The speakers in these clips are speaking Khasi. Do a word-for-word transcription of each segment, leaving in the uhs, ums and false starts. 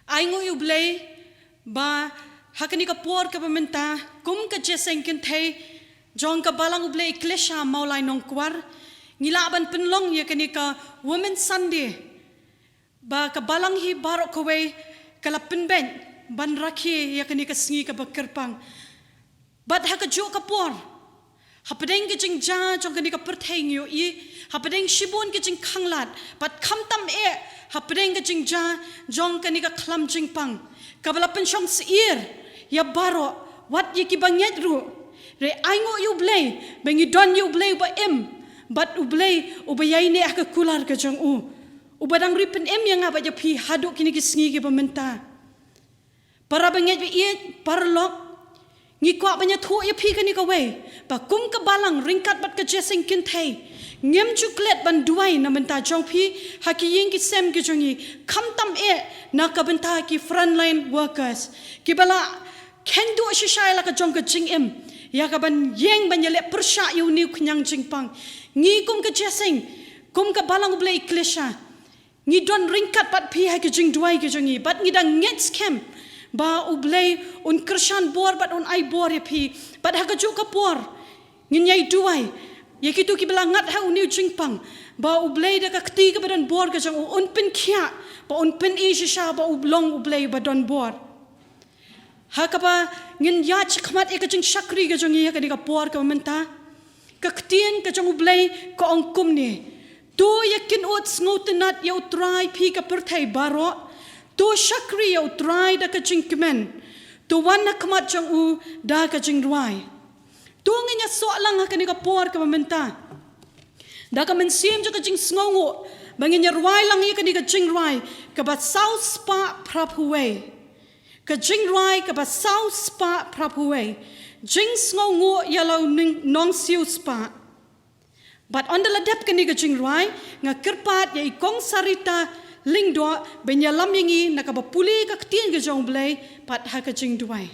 Ai nguh ïa U Blei ba ha kane ka por kaba mynta, kum ka jingïaseng kynthei jong ka Balang U Blei Eklesia Mawlai Nongkwar, ngi lah ban pynlong ïa kane ka Women's Sunday, ba ka Balang hi baroh kawei ka la pynbeit ban rakhe ïa kane ka sngi kaba kyrpang. Bad ha kajuh ka por, hapdeng ka jingjia jong kane ka pyrthei ngi ïohi, hapdeng shibun ka jingkhanglad, bad khamtam eh, hapdeng ka jingjia jong kane ka khlam jingpang, kaba la pynshong syier ïa baroh, wat ïa kiba ngeit ruh. Hynrei ai nguh ïa U Blei ba ngi don ïa U Blei uba im, bad U Blei uba ïaineh ha ka kular ka jong u, uba dang ri pynim ïa nga bad ïa phi haduh kine ki sngi kiba mynta. Para bangeit ba ïeit, paralok, ngi kwah ban ïathuh ïa phi kane kawei, ba kum ka Balang ryngkat bad ka jingïaseng kynthei, ngim ju klet ban duwai na bynta jong phi ha ki ïing ki sem ki jong ngi, khamtam eh na ka bynta ki frontline workers, kiba la kheiñ duh shisha ïa la ka jong ka jingim, ïa kaban ïeng ban ïaleh pyrshah ïa une u khñiang jingpang. Ngi kum ka jingïaseng, kum ka Balang U Blei Eklesia, ngi don ryngkat bad phi ha ki jingduwai ki jong ngi, bad ngi dang ngeit skhem ba U Blei un kyrshan bor bad un ai bor ïa phi. Bad ha kajuh ka por ngin ïai duwai ïa kito kiba la ngat ha une u jingpang, ba U Blei da ka kti kaba don bor ka jong u un pynkhiah, ba un pyni shisha ba u long U Blei ba don bor. Ha kaba ngin ïaid shakhmat ïa ka jingshakri ka jong ngi ha kane ka por kaba mynta, ka ktien ka jong U Blei ka ong kumne: To ïa kynnoh sngewtynnat ïa U Trai, phi ka pyrthei baroh. To shakri ïa U Trai da ka jingkmen. To wan ha khmat jong u da ka jingrwai. To ngin ïasoh lang ha kane ka por kaba mynta da ka mynsiem jong ka jingsngewnguh, ba ngin ïa rwai lang ïa kane ka jingrwai kaba saw spah phra phew wei. Ka jingrwai kaba saw spah phra phew wei. Jingsngewnguh ïa la u ning-, nongsiew spah. Bad ynda la dep kane ka jingrwai, nga kyrpad ïa i Kong Sarita Lyngdoh ban ïalam ïa ngi na kaba pule ka ktien ka jong U Blei bad ha ka jingduwai.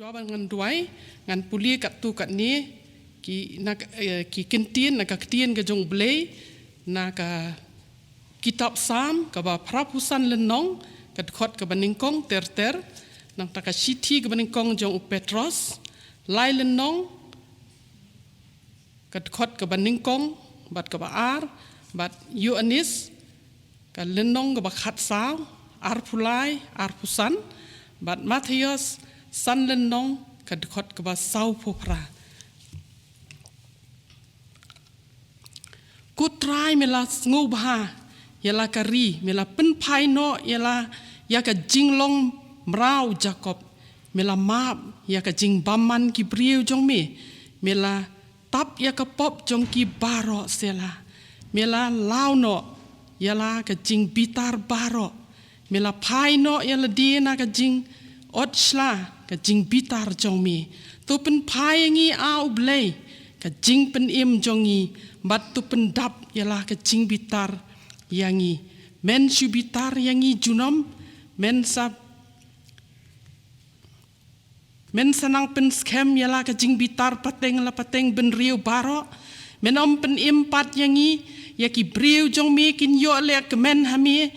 Ba ngan duwai, ngan pule katto katne ki, na ka, eh, ki ktien, na ka ktien ka jong U Blei, na ka kitab Salm kaba phra phew san lynnong, ka dkhot kaba nyngkong ter ter, nangta ka shithi kaba nyngkong jong u Petros, lai lynnong, ka dkhot kaba nyngkong bad kaba ar, bad Ïoannis, ka lynnong kaba khatsaw, ar phew lai, ar phew san, bad Mathaios, san lynnong, ka dkhot kaba saw phew phra. Ko Trai, me la sngewbha ïa la ka ri, me la pynphai noh ïa la, ïa ka jinglong mraw Jakob, me la map ïa ka jingbymman ki briew jong me, me la tap ïa ka pop jong ki baroh. Selah. Me la law noh ïa la ka jingbitar baroh, me la phai noh ïa lade na ka jingotshla ka jingbitar jong me. To pynphai ïa ngi, A U Blei, ka jingpynim jong ngi, bad to pyndap ïa la ka jingbitar ïa ngi. Men shu bitar ïa ngi junom, men sa Men sa nang pynskhem ïa la ka jingbitar pateng la pateng bynriew baroh. Men ym pynim pat ïa ngi, ïa ki briew jong me kin ïoh leh kmen ha me.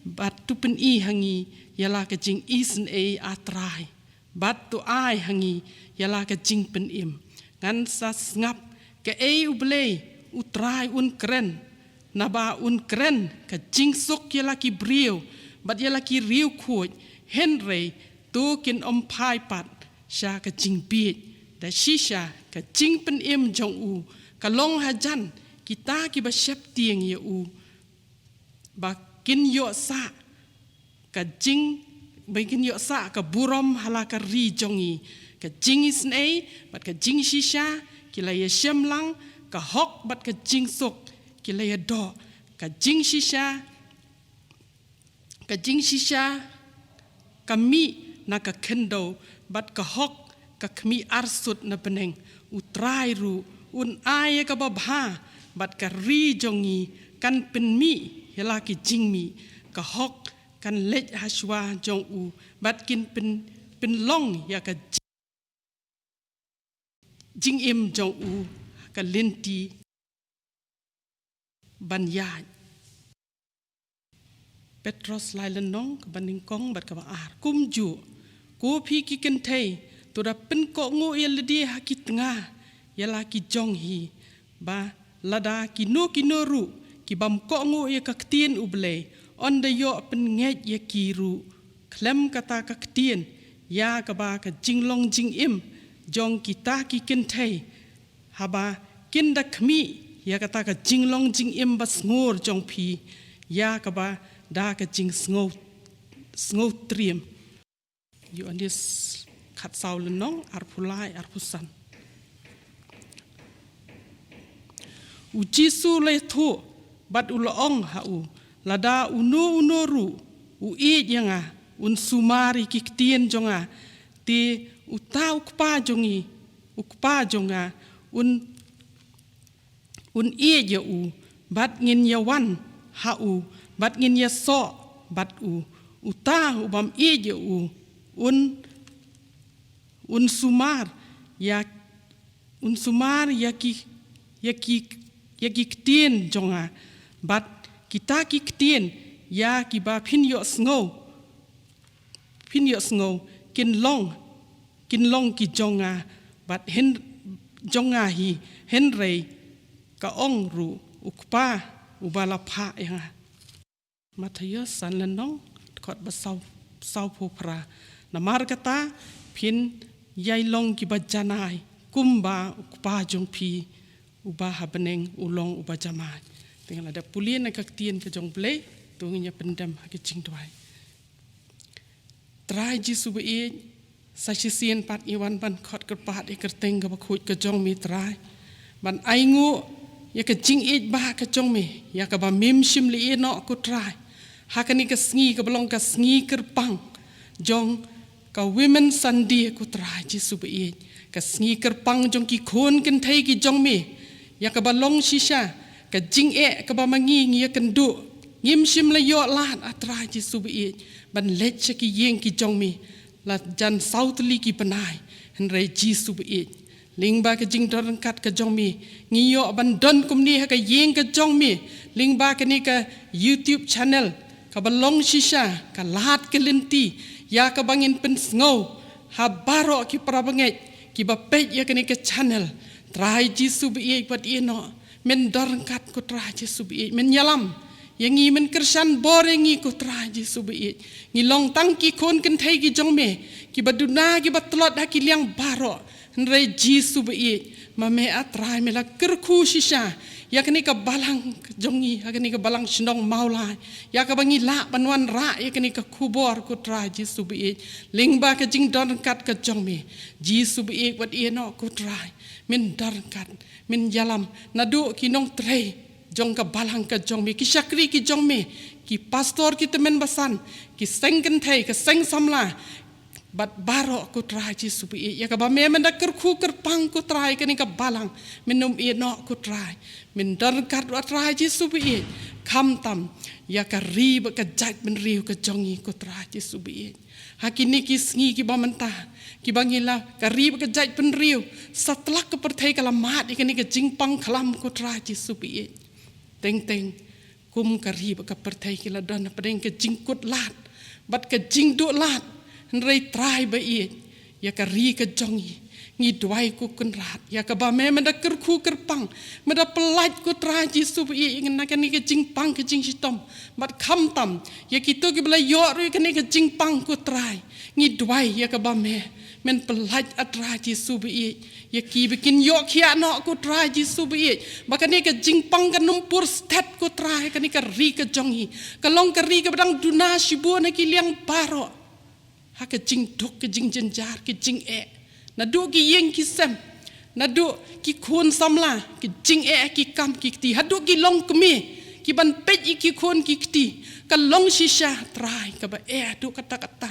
Bad to pyni ha ngi ïa la ka jingisynei, A Trai, bad to ai ha ngi ïa la ka jingpynim. Ngan sa sngap kaei U Blei U Trai un kren, naba un kren ka jingsuk ïa la ki briew bad ïa la ki riewkhuid, hynrei to kin ym phai pat sha ka jingbieit. Da shisha ka jingpynim jong u ka long hajan kita kiba sheptieng ïa u, ba kin ïoh sah ka jing, ba kin ïoh sah ka burom ha la ka ri jong ngi. Ka jingisynei bad ka jingshisha ki la ïashem lang, ka hok bad ka jingsuk ki la ïadoh. Ka jingshisha, ka jingshisha ka mih na ka khyndew, bad ka hok ka khmih arsut na bneng. U Trai ruh un ai ïa kaba bha, bad ka ri jong ngi kan pynmih ïa la ki jingmih. Ka hok kan leit ha shuwa jong u, bad kin pyn, pynlong ïa ka jing, jingim jong u ha ka lynti ban ïaid. Petros lai lynnong, kaba nyngkong bad kaba ar. Kumjuh, ko phi ki kynthei, to da pynkohnguh ïa lade ha ki tnga ïa la ki jong hi, ba lada kino kino ruh ki bym kohnguh ïa ka ktien U Blei, yn da ïoh pynngeit ïa ki ruh khlem kata ka ktien, ïa kaba ka jinglong jingim jong kita ki kynthei, haba kin da khmih ïa kata ka jinglong jingim ba sngur jong phi, ïa kaba da ka jingsngew, sngewtriem. Ïoannis khatsaw lynnong, arphew lai, arphew san. U Jisu u la ïathuh bad u la ong ha u, lada uno uno ruh u ïeit ïa nga, un sumar ïa ki ktien jong nga. Te uta u Kpa jong ngi, u Kpa jong nga, un, un ïeit ïa u, bad ngin ïawan ha u, bad ngin ïasoh bad u. Uta u bym ïeit ïa u, un, un sumar ïa, un sumar ïa ki, ïa ki, ïa ki ktien jong nga. Bad kita ki ktien ïa kiba phin ïohsngew, phin ïohsngew kin long, kin long ki jong nga, bad hyn, jong nga hi, hynrei ka ong ruh u Kpa uba la phah ïa nga. Mathaios san lynnong, dkhot ba saw, saw phew phra. Namar kata, phin ïai long kiba janai kumba u Kpa jong phi uba ha bneng u long uba janai. Te ngi la dep pule na ka ktien ka jong U Blei, to ngin ïa pyndem ha ka jingduwai. Trai Jisu ba ïeit, sa shisien pat ngi wan ban khot kyrpad ïa ka kyrteng kaba khuid ka jong me Trai, ban ainguh ïa ka jingïeit ba ka jong me, ïa kaba mem shym la ïehnoh ko Trai. Ha kane ka sngi kaba long ka sngi kyrpang jong ka Women Sunday ko Trai Jisu ba ïeit, ka sngi kyrpang jong ki khun kynthei ki jong me, ïa kaba long shisha ka jingeh kaba ma ngi ngi ïakynduh, ngim shym la ïoh lad, A Trai Jisu ba ïeit, ban leit sha ki ïing ki jong me. la jan saw tylli ki bnai, hynrei Jisu baieit, lyngba ka jingdon ryngkat ka jong me, ngi ïoh ban don kumne ha ka ïing ka jong me, lyngba kane ka YouTube channel, kaba long shisha ka lad ka lynti ïa kaba ngin pynsngew ha baroh ki parabangeit kiba peit ïa kane ka channel. Trai Jisu baieit, wat ïeh noh, men don ryngkat ko Trai Jisu baieit, men ïalam ïa ngi, men kyrshan bor ïa ngi ko Trai Jisu baieit. Ngi long tang ki khun kynthei ki jong me, kiba duna kiba tlot ha ki liang baroh, hynrei Jisu baieit, ma me A Trai me la kyrkhu shisha ïa kane ka balang jong ngi, ha kane ka balang shnong Mawlai, ïa kaba ngi lah ban wanrah ïa kane ka khubor ko Trai Jisu baieit, lyngba ka jingdon ryngkat ka jong me. Jisu baieit, wat ïeh noh ko Trai, men don ryngkat, men ïalam naduh ki nongtrei jong ka balang ka jong me, ki shakri ki jong me, ki pastor, ki tymmen basan, ki seng kynthei, ka seng samla, bad baroh ko Trai Jisu baieit, ïa kaba me men da kyrkhu kyrpang ko Trai, kane ka balang, men ym ïeh noh ko Trai, men don ryngkat A Trai Jisu baieit, khamtam ïa ka ri bad ka jaitbynriew ka jong ngi ko Trai Jisu baieit. Ha kine ki sngi kiba mynta, kiba ngi la, ka ri bad ka jaitbynriew, satlak ka pyrthei ka la mad ïa kane ka jingpang khlam ko Trai Jisu baieit. Teng teng kum ka ri bad ka pyrthei ki la don hapdeng ka jingkut lad bad ka jingduh lad, hynrei Trai baieit, ïa ka ri ka jong ngi, ngi duwai ko Kynrad, ïa kaba me men da kyrkhu kyrpang, men da pyllait ko Trai Jisu baieit, ïa na kane ka jingpang ka jingshitom, bad khamtam ïa kito kiba la ïoh ruh ïa kane ka jingpang ko Trai, ngi duwai ïa kaba me men pyllait A Trai Jisu baieit, ïa kiba kin ïoh khiah noh ko Trai Jisu baieit, ba kane ka jingpang kan ym pur stet ko Trai, kane ka ri ka jong ngi, ka long ka ri kaba dang duna shibun ha ki liang baroh, ha ka jingduk, ka jingjynjar, ka jingeh, naduh ki ïing ki sem, naduh ki khun samla, ki jingeh ki kam ki kti, haduh ki longkmie, ki ban peit ïa ki khun ki kti, ka long shisha Trai kaba eh haduh katta katta.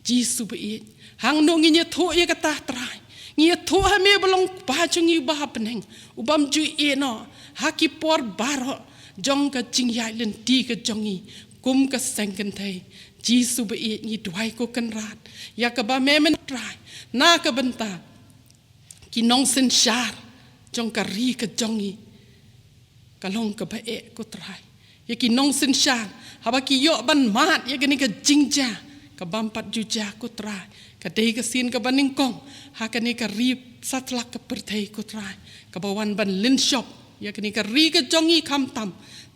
Jisu baieit, hangno ngin ïathuh ïa kata Trai? Ngin ïathuh ha me ba long Kpa jong ngi uba ha bneng, u bym ju ïeh noh ha ki por baroh jong ka jingïaid lynti ka jong ngi kum ka seng kynthei. Jisu baieit, ngi duwai ko Kynrad ïa kaba me men Trai, na ka bynta ki nongsynshar jong ka ri ka jong ngi, ka long kaba eh ko Trai. Ïa ki nongsynshar, haba ki ïoh ban mad ïa kane ka jingjia, ka bym pat ju jia ko Trai, ka dei ka sien kaba nyngkong ha kane ka ri satlak ka pyrthei ko Trai, kaba wan ban lynshop ïa kane ka ri ka jong ngi khamtam.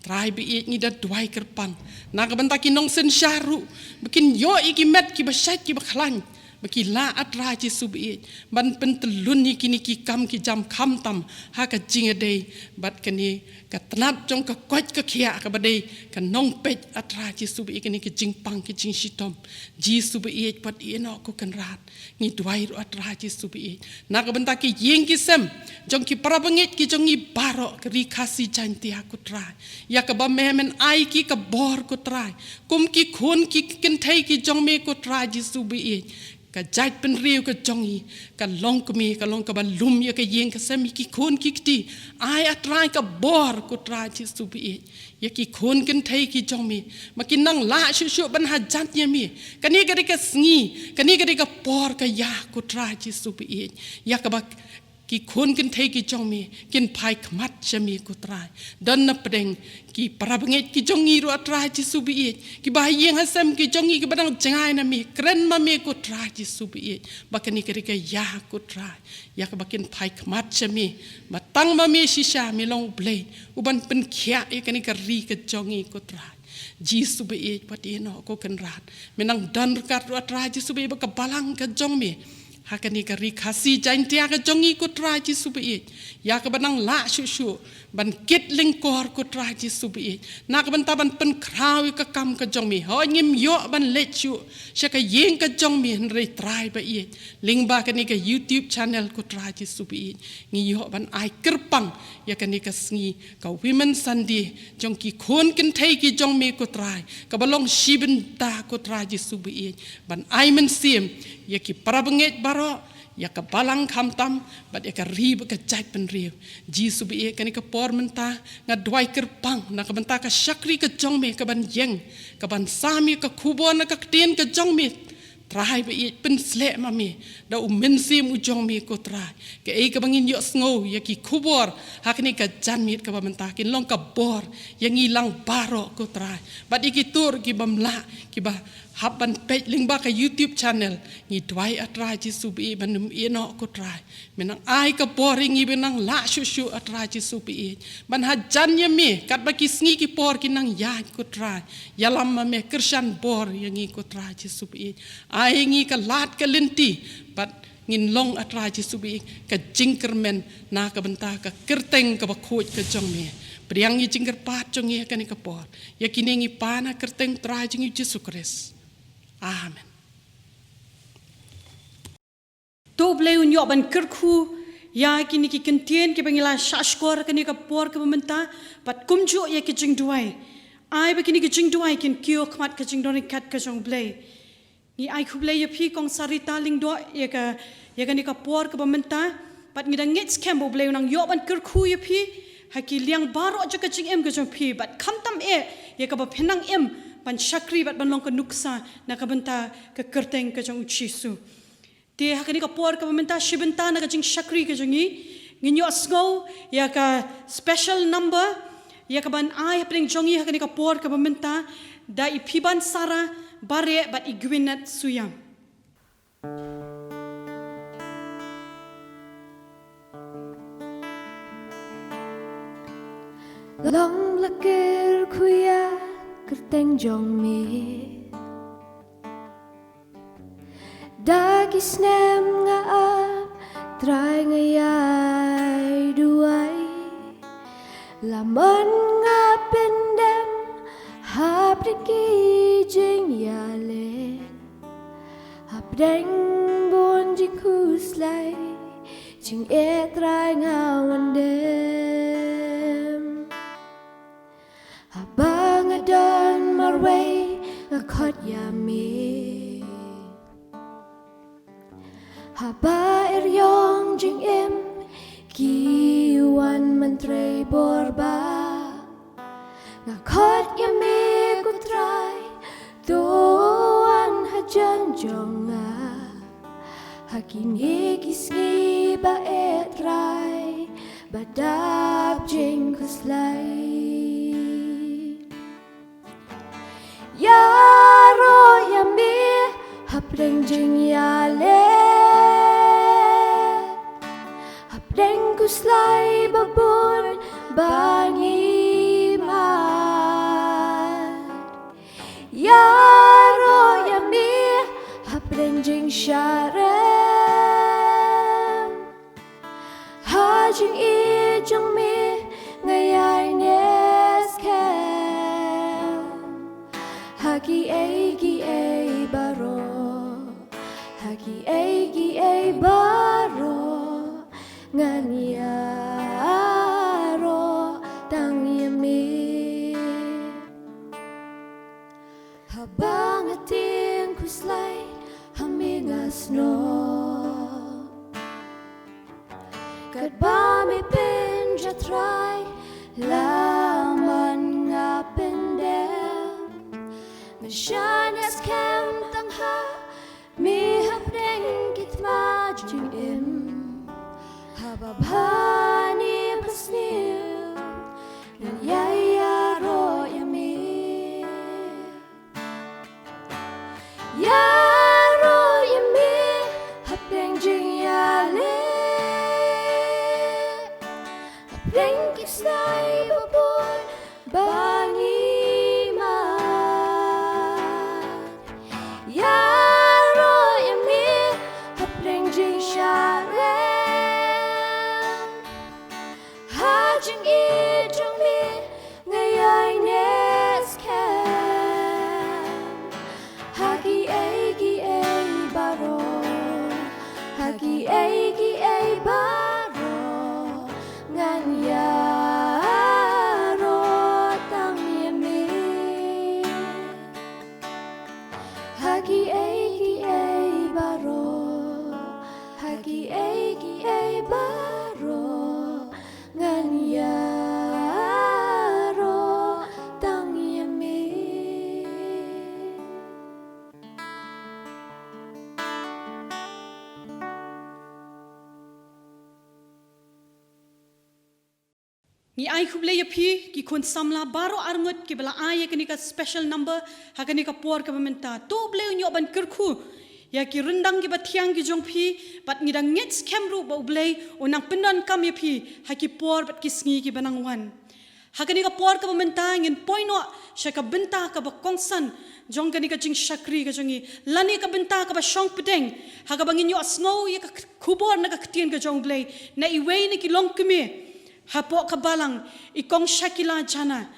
Trai baieit, ngi da duwai kyrpang na ka bynta ki nongsynshar ruh, ba kin ïoh ïa ki met kiba shait kiba khlaiñ, ba ki lah A Trai Jisu baieit ban pyntyllun ïa kine ki kam ki jam khamtam ha ka jingïadei bad kane ka tnat jong ka koit ka khiah kaba dei ka nongpeit A Trai Jisu baieit, kane ka jingpang ka jingshitom. Jisu baieit, wat ïeh noh ko Kynrad, ngi duwai ruh A Trai Jisu baieit na ka bynta ki ïing ki sem jong ki parabangeit ki jong ngi baroh, ka ri Khasi Jaiñtia ko Trai, ïa kaba me men ai ki ka bor ko Trai, kum ki khun ki kynthei ki jong me ko Trai Jisu baieit. Ka jaitbynriew ka jong ngi ka longkmie, ka long kaba lum ïa ka ïing ka sem, ïa ki khun ki kti, ai A Trai ka bor ko Trai Jisu baieit ïa ki khun kynthei ki jong me, ba kin nang lah shuh shuh ban hajan ïa me. Kane ka dei ka sngi, kane ka dei ka por ka ïa ko Trai Jisu baieit, ïa kaba ki khun kynthei ki jong me kin phai khmat sha me ko Trai. Don na pdeng ki parabangeit ki jong ngi ruh A Trai Jisu baieit, kiba ha ïing ha sem ki jong ngi kiba dang jngai na me, kren ma me ko Trai Jisu baieit, ba kane ka dei ka ïa ko Trai, ïa kaba kin phai khmat sha me, ba tang ma me shisha me long U Blei u ban pynkhiah ïa kane ka ri ka jong ngi ko Trai. Jisu baieit, wat ïeh noh ko Kynrad, men nang don ryngkat ruh A Trai Jisu baieit bad ka balang ka jong me ha kane ka ri Khasi Jaiñtia ka jong ngi ko Trai Jisu baieit, ïa kaba nang lah shuh shuh ban kit lyngkor ko Trai Jisu baieit na ka bynta ban pynkhraw ïa ka kam ka jong me. Hooid, ngim ïoh ban leit shuh sha ka ïing ka jong me, hynrei Trai baieit, lyngba kane ka YouTube channel ko Trai Jisu baieit, ngi ïoh ban ai kyrpang ïa kane ka sngi, ka Women Sunday jong ki khun kynthei ki jong me ko Trai, kaba long shi bynta ko Trai Jisu baieit, ban ai mynsiem ïa ki parabangeit baroh, ïa ka balang khamtam, bad ïa ka ri bad ka jaitbynriew. Jisu baieit, kane ka por mynta nga duwai kyrpang na ka bynta ka shakri ka jong me, kaban ïeng, kaban sam ïa ka khubor na ka ktien ka jong me Trai ba ïeit, pynsleh ma me da u mynsiem u jong me ko Trai. Kaei kaba ngin ïohsngew ïa ki khubor ha kane ka janmiet kaba mynta kin long ka bor ïa ngi lang baroh ko Trai. Bad ïa ki tur ki bym lah kiba hap ban peit lyngba ka YouTube channel, ngi duwai A Trai Jisu ba ïeit ban ym ïehnoh ko Trai. Me nang ai ka bor ïa ngi ba nang lah shuh shuh A Trai Jisu ba ïeit ban hajan ïa me katba ki sngi ki por ki nang ïaid ko Trai. Ïalam ma me, kyrshan bor ïa ngi ko Trai Jisu ba ïeit. Ai ïa ngi ka lad ka lynti bad ngin long A Trai Jisu ba ïeit ka jingkyrmen na ka bynta ka kyrteng kaba khuid ka jong me. Pdiang ïa jingkyrpad jong ngi ha kane ka por. Ïa kine ngi pan ha kyrteng Trai jong ngi Jisu Khrist. Amen. To U Blei un ïoh ban kyrkhu ïa kine ki kyntien kiba ngi la shahshkor kane ka por kaba mynta, bad kumjuh ïa ki jingduwai. Ai ba kine ki jingduwai kin kiew khmat ka jingdon ryngkat ka jong U Blei. Ngi ai khublei ïa phi Kong Sarita Lyngdoh ïa ka, ïa kane ka por kaba mynta, bad ngi dang ngeit skhem ba U Blei un nang ïoh ban kyrkhu ïa phi ha ki liang baroh jong ka jingim ka jong phi, bad khamtam eh ïa kaba phi nang im ban shakri bad ban long ka nuksa na ka bynta ka kyrteng ka jong U Jisu. Te ha kane ka por kaba mynta shi bynta na ka jingshakri ka jong ngi, ngin ïohsngew ïa ka special number ïa kaban ai hapdeng jong ngi ha kane ka por kaba mynta da i Phiban Sara Bareh bad i Gwyneth Suiam. Long la kyrkhu ïa kyrteng jong me. Da ki snem nga ap, Trai, nga ïai duwai. La mon nga pyndem hapdeng ki jingïaleh, hapdeng bun jingkhuslai, jingeh Trai nga wan dem. Haba nga don marwei nga khot ïa me. Haba eriong jingim ki wan myntrei bor ba, nga khot ïa me ko Trai, to wan hajan jong nga. Ha kine ki sngi ba eh Trai, ba dap jingkhuslai. Ïaroh ïa me hapdeng jingïaleh, hapdeng khuslai babun ba ngi mad. Ïaroh ïa me hapdeng jingsharem. Ha jingïeit jong me nga ïai neh skhem. Ha kiei kiei baroh, ha kiei kiei baroh, ngan ïaroh tang ïa me. Haba nga tieng khuslai ha me nga snoh. Katba me pynjah Trai, la mon nga pyndem. Nga shaniah skhem tang ha me hapdeng ki thma jingim. Haba bha ne ba sniew, ngan ïai ïaroh ïa me. Ïaroh ïa me hapdeng jingïaleh, hapdeng ki snai babun ba ngi mad. Ïaroh ïa me hapdeng jingsharem. Ha jingïeit jong me nga ïai neh skhem. Ha kiei kiei baroh, ha kiei kiei baroh, ngan ïaroh tang ïa me. Ha kiei kiei baroh, ha kiei kiei baroh, ngan ïa Ngi ai khublei ïa phi ki khun samla baroh arngut kiba la ai ïa kane ka special number ha kane ka por kaba mynta. To U Blei un ïoh ban kyrkhu ïa ki ryndang kiba thiang ki jong phi, bad ngi dang ngeit skhem ruh ba U Blei un nang pyndonkam ïa phi ha ki por bad ki sngi kiba nang wan. Ha kane ka por kaba mynta ngin poi noh sha ka bynta kaba kongsan jong kane ka jingshakri ka jong ngi, lane ka bynta kaba shong pdeng ha kaba ngin ïohsngew ïa ka khubor na ka ktien ka jong U Blei na iwei na ki longkmie hapoh ka balang, i Kong Shakila Jana.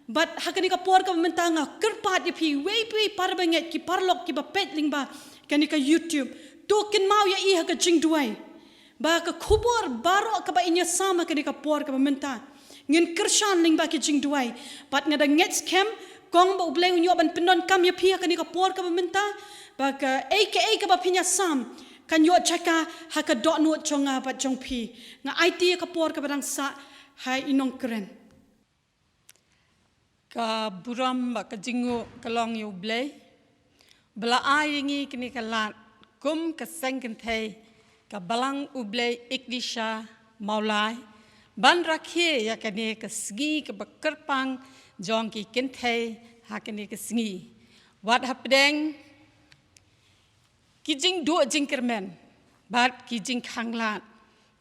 Bad ha kane ka por kaba mynta nga kyrpad ïa phi iwei pa iwei para bangeit, ki paralok kiba peit lyngba kane ka YouTube, to kynmaw ïa i ha ka jingduwai, ba ka khubor baroh kaba in ïasam ha kane ka por kaba mynta ngin kyrshan lyngba ki jingduwai. Bad nga dang ngeit skhem Kong ba U Blei un ïoh ban pyndonkam ïa phi ha kane ka por kaba mynta, ba kaei kaei kaba phin ïasam kan ïoh jaka ha ka dohnud jong nga bad jong phi. Nga aiti ïa ka por kaba dang sah ha i nongkren. Ka burom bad ka jingnguh ka long ïa U Blei ba la ai ïa ngi kane ka lad kum ka seng kynthei ka Balang U Blei Iklisha Mawlai ban rakhe ïa kane ka sngi kaba kyrpang jong ki kynthei ha kane ka sngi. Wat hapdeng ki jingduh jingkyrmen bad ki jingkhanglad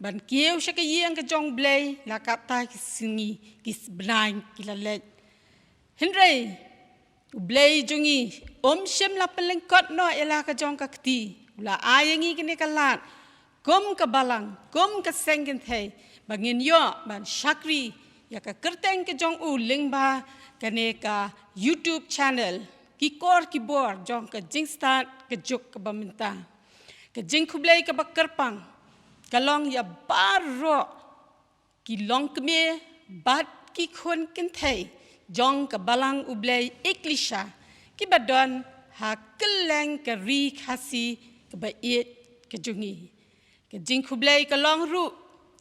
ban kiew sha ka ïing ka jong U Blei la katta ki sngi ki bnai ki la leit. Hynrei U Blei jong ngi um shym la pynlyngkot noh ïa la ka jong ka kti. U la ai ïa ngi kane ka lad kum ka balang, kum ka seng kynthei, ba ngin ïoh ban shakri ïa ka kyrteng ka jong u lyngba kane ka YouTube channel, Ki Kor Ki Bor jong ka jingstad ka juk kaba mynta. Ka jingkhublei kaba kyrpang ka long ïa baroh ki longkmie bad ki khun kynthei jong ka Balang U Blei Iklisha kiba don ha kylleng ka ri Khasi kaba ïeit ka jong ngi. Ka jingkhublei ka long ruh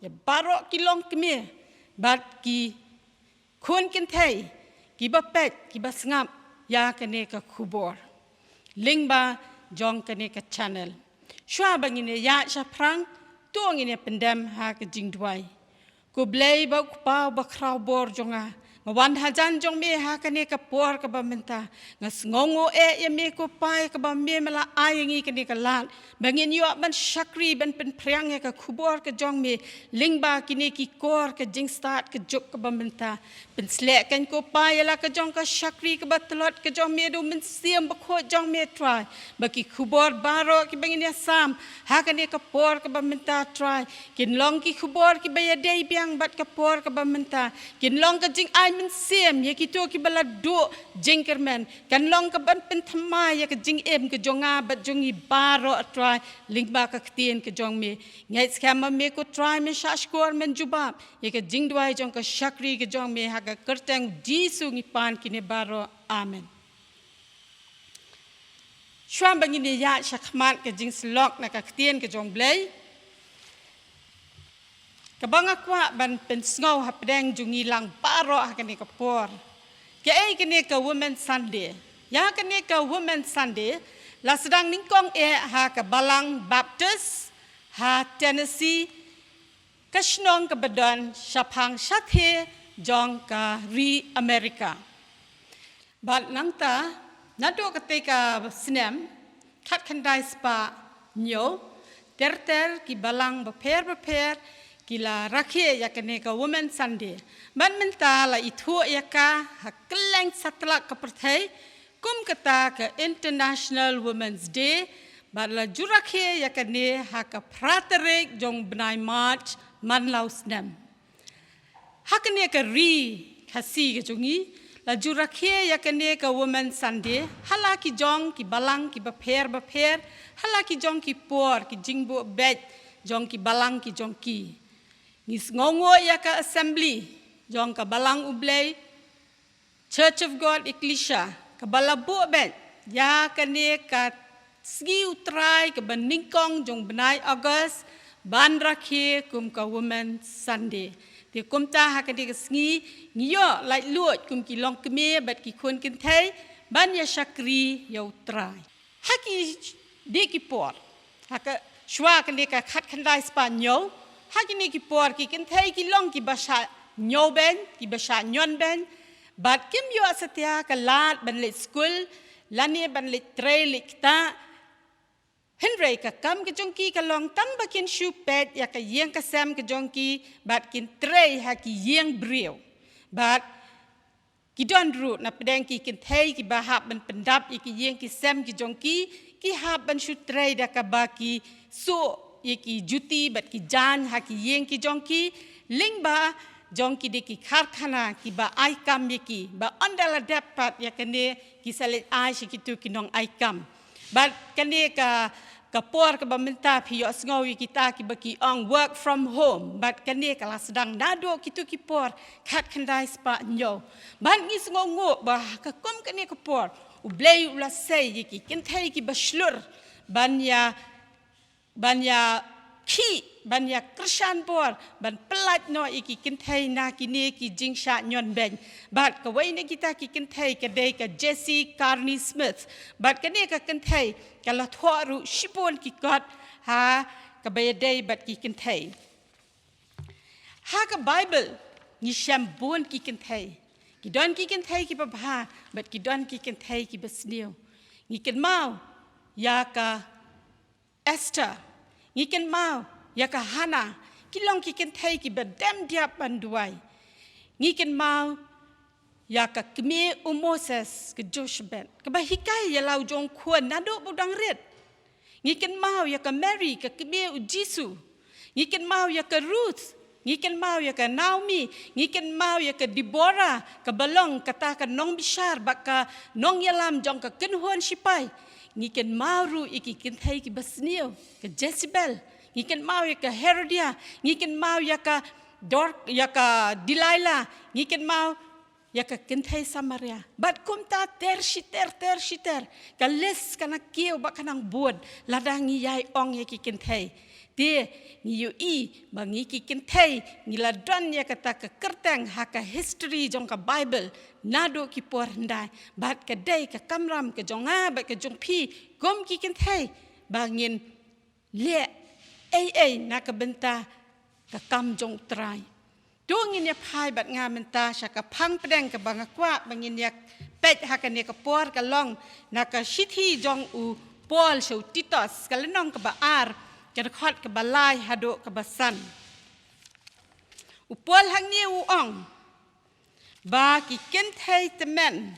ïa baroh ki longkmie bad ki khun kynthei kiba peit kiba sngap ïa kane ka khubor lyngba jong kane ka channel. Shuwa ba ngin ïa ïaid shaphrang, to ngin ïa pyndem ha ka jingduwai. Ko Blei ba u Kpa uba khraw bor jong nga, nga wan hajan jong me ha kane ka por kaba mynta. Nga sngewnguh eh ïa me ko Pa ïa kaba me me la ai ïa ngi kane ka lad ba ngin ïoh ban shakri ban pynphriang ïa ka khubor ka jong me lyngba kine ki kor ka jingstad ka juk kaba mynta. Pynsleh kein ko Pa ïa la ka jong ka shakri kaba tlot ka jong me da u Mynsiem Bakhuid jong me Trai, ba ki khubor baroh kiba ngin ïa sam ha kane ka por kaba mynta Trai kin long ki khubor kiba ïadei biang bad ka por kaba mynta, kin long ka jingai mynsiem ïa kito kiba la duh jingkyrmen, kan long kaban pynthymmai ïa ka jingim ka jong nga bad jong ngi baroh Trai lyngba ka ktien ka jong me. Ngeit skhem ba me ko Trai men shahshkor men jubab ïa ka jingduwai jong ka shakri ka jong me ha ka kyrteng Jisu ngi pan kine baroh. Amen. Shuwa ba ngin ïa ïaid shakhmat ka jingsyllok na ka ktien ka jong Blei, kaba nga kwah ban pynsngew hapdeng jong ngi lang baroh ha kane ka por. Kaei kane ka Women Sunday? Ïa kane ka Women Sunday la sdang nyngkong eh ha ka Balang Baptist ha Tennessee, ka shnong kaba don shaphang shathie jong ka ri Amerika. Bad nangta naduh katei ka snem khatkhyndai spah hynñiew, ter ter ki balang bapher bapher ki la rakhe ïa kane ka Women Sunday. Bad mynta la ithuh ïa ka ha kylleng satlak ka pyrthei kum kata ka International Women's Day, bad la ju rakhe ïa kane ha ka phra tarik jong bnai March man la u snem. Ha kane ka ri Khasi ka jong ngi la ju rakhe ïa kane ka Women Sunday ha la ki jong ki balang kiba pher bapher, ha la ki jong ki por ki jingbuh beit jong ki balang ki jong ki. Ngi sngewnguh ïa ka assembly jong ka Balang U Blei, Church of God Ecclesia, kaba la buh beit ïa kane ka sngi U Trai kaba nyngkong jong bnai August ban rakhe kum ka Women Sunday. Te kumta ha kane ka sngi ngi ïoh laitluid kum ki longkmie bad ki khun kynthei ban ïa shakri ïa U Trai. Ha kine ki por, ha ka shuwa kane ka khatkhyndai spah hynñiew, ha kine ki por ki kynthei ki long kiba shah ñiewbeiñ, kiba shah ñion beiñ, bad kim ïoh satia ka lad ban leit skul, lane ban leit trei leit ktah. Hynrei ka kam ka jong ki ka long tang ba kin shu peit ïa ka ïing ka sem ka jong ki, bad kin trei ha ki ïing briew. Bad ki don ruh na pdeng ki kynthei kiba hap ban pyndap ïa ki ïing ki sem ki jong ki, ki hap ban shu trei da kaba ki suh ïa ki juti bad ki jaiñ ha ki ïing ki jong ki, lyngba jong ki dei ki karkhana kiba ai kam ïa ki, ba ynda la dep pat ïa kane ki sa leit ai sha kitu ki nong ai kam. Bad kane ka, ka por kaba mynta phi ïohsngew ïa kita kiba ki ong work from home. Bad kane ka la sdang naduh kitu ki por khatkhyndai spah hynñiew. Bad ngi sngewnguh ba ha ka kum kane ka por U Blei u la sei ïa ki kynthei kiba shlur ban ïa, ban ïa khih, ban ïa kyrshan bor, ban pyllait noh ïa ki kynthei na kine ki jingshah ñion beiñ. Bad kawei na kita ki kynthei ka dei ka Jessie Carney Smith. Bad kane ka kynthei ka la thoh ruh shibun ki kot ha kaba ïadei bad ki kynthei. Ha ka Baibl ngi shem bun ki kynthei. Ki don ki kynthei kiba bha, bad ki don ki kynthei kiba sniew. Ngi kynmaw ïa ka Esther, ngi kynmaw ïa ka Hannah, ki long ki kynthei kiba dem diap ban duwai. Ngi kynmaw ïa ka kmie u Moses, ka Jochebed, kaba hikai ïa la u jong u khun naduh ba u dang rit. Ngi kynmaw ïa ka Mary, ka kmie u Jisu. Ngi kynmaw ïa ka Ruth, ngi kynmaw ïa ka Naomi, ngi kynmaw ïa ka Deborah, kaba long kata ka nongbishar bad ka nongïalam jong ka kynhun sipai. Ngi kynmaw ruh ïa ki kynthei kiba sniew, ka Jezebel. Ngi kynmaw ïa ka Herodia, ngi kynmaw ïa ka Dor-, ïa ka Delilah, ngi kynmaw ïa ka kynthei Samaria. Bad kumta ter shi ter, ter shi ter. Ka list ka nang kiew bad ka nang bun lada ngi ïai ong ïa ki kynthei. Te ngi ïohi ba ngi ki kynthei ngi la don ïa kata ka kyrteng ha ka history jong ka Baibl naduh ki por hyndai. Bad ka dei ka kamram ka jong nga bad ka jong phi kum ki kynthei ba ngin leh ei ei na ka bynta ka kam jong U Trai. To ngin ïa phai bad nga mynta sha ka phang pdeng kaba nga kwah ba ngin ïa peit ha kane ka por, ka long na ka shithi jong u Paul sha u Titus, ka lynnong kaba ar, ka dkhot kaba lai haduh kaba san. U Paul hangne u ong ba ki kynthei tymmen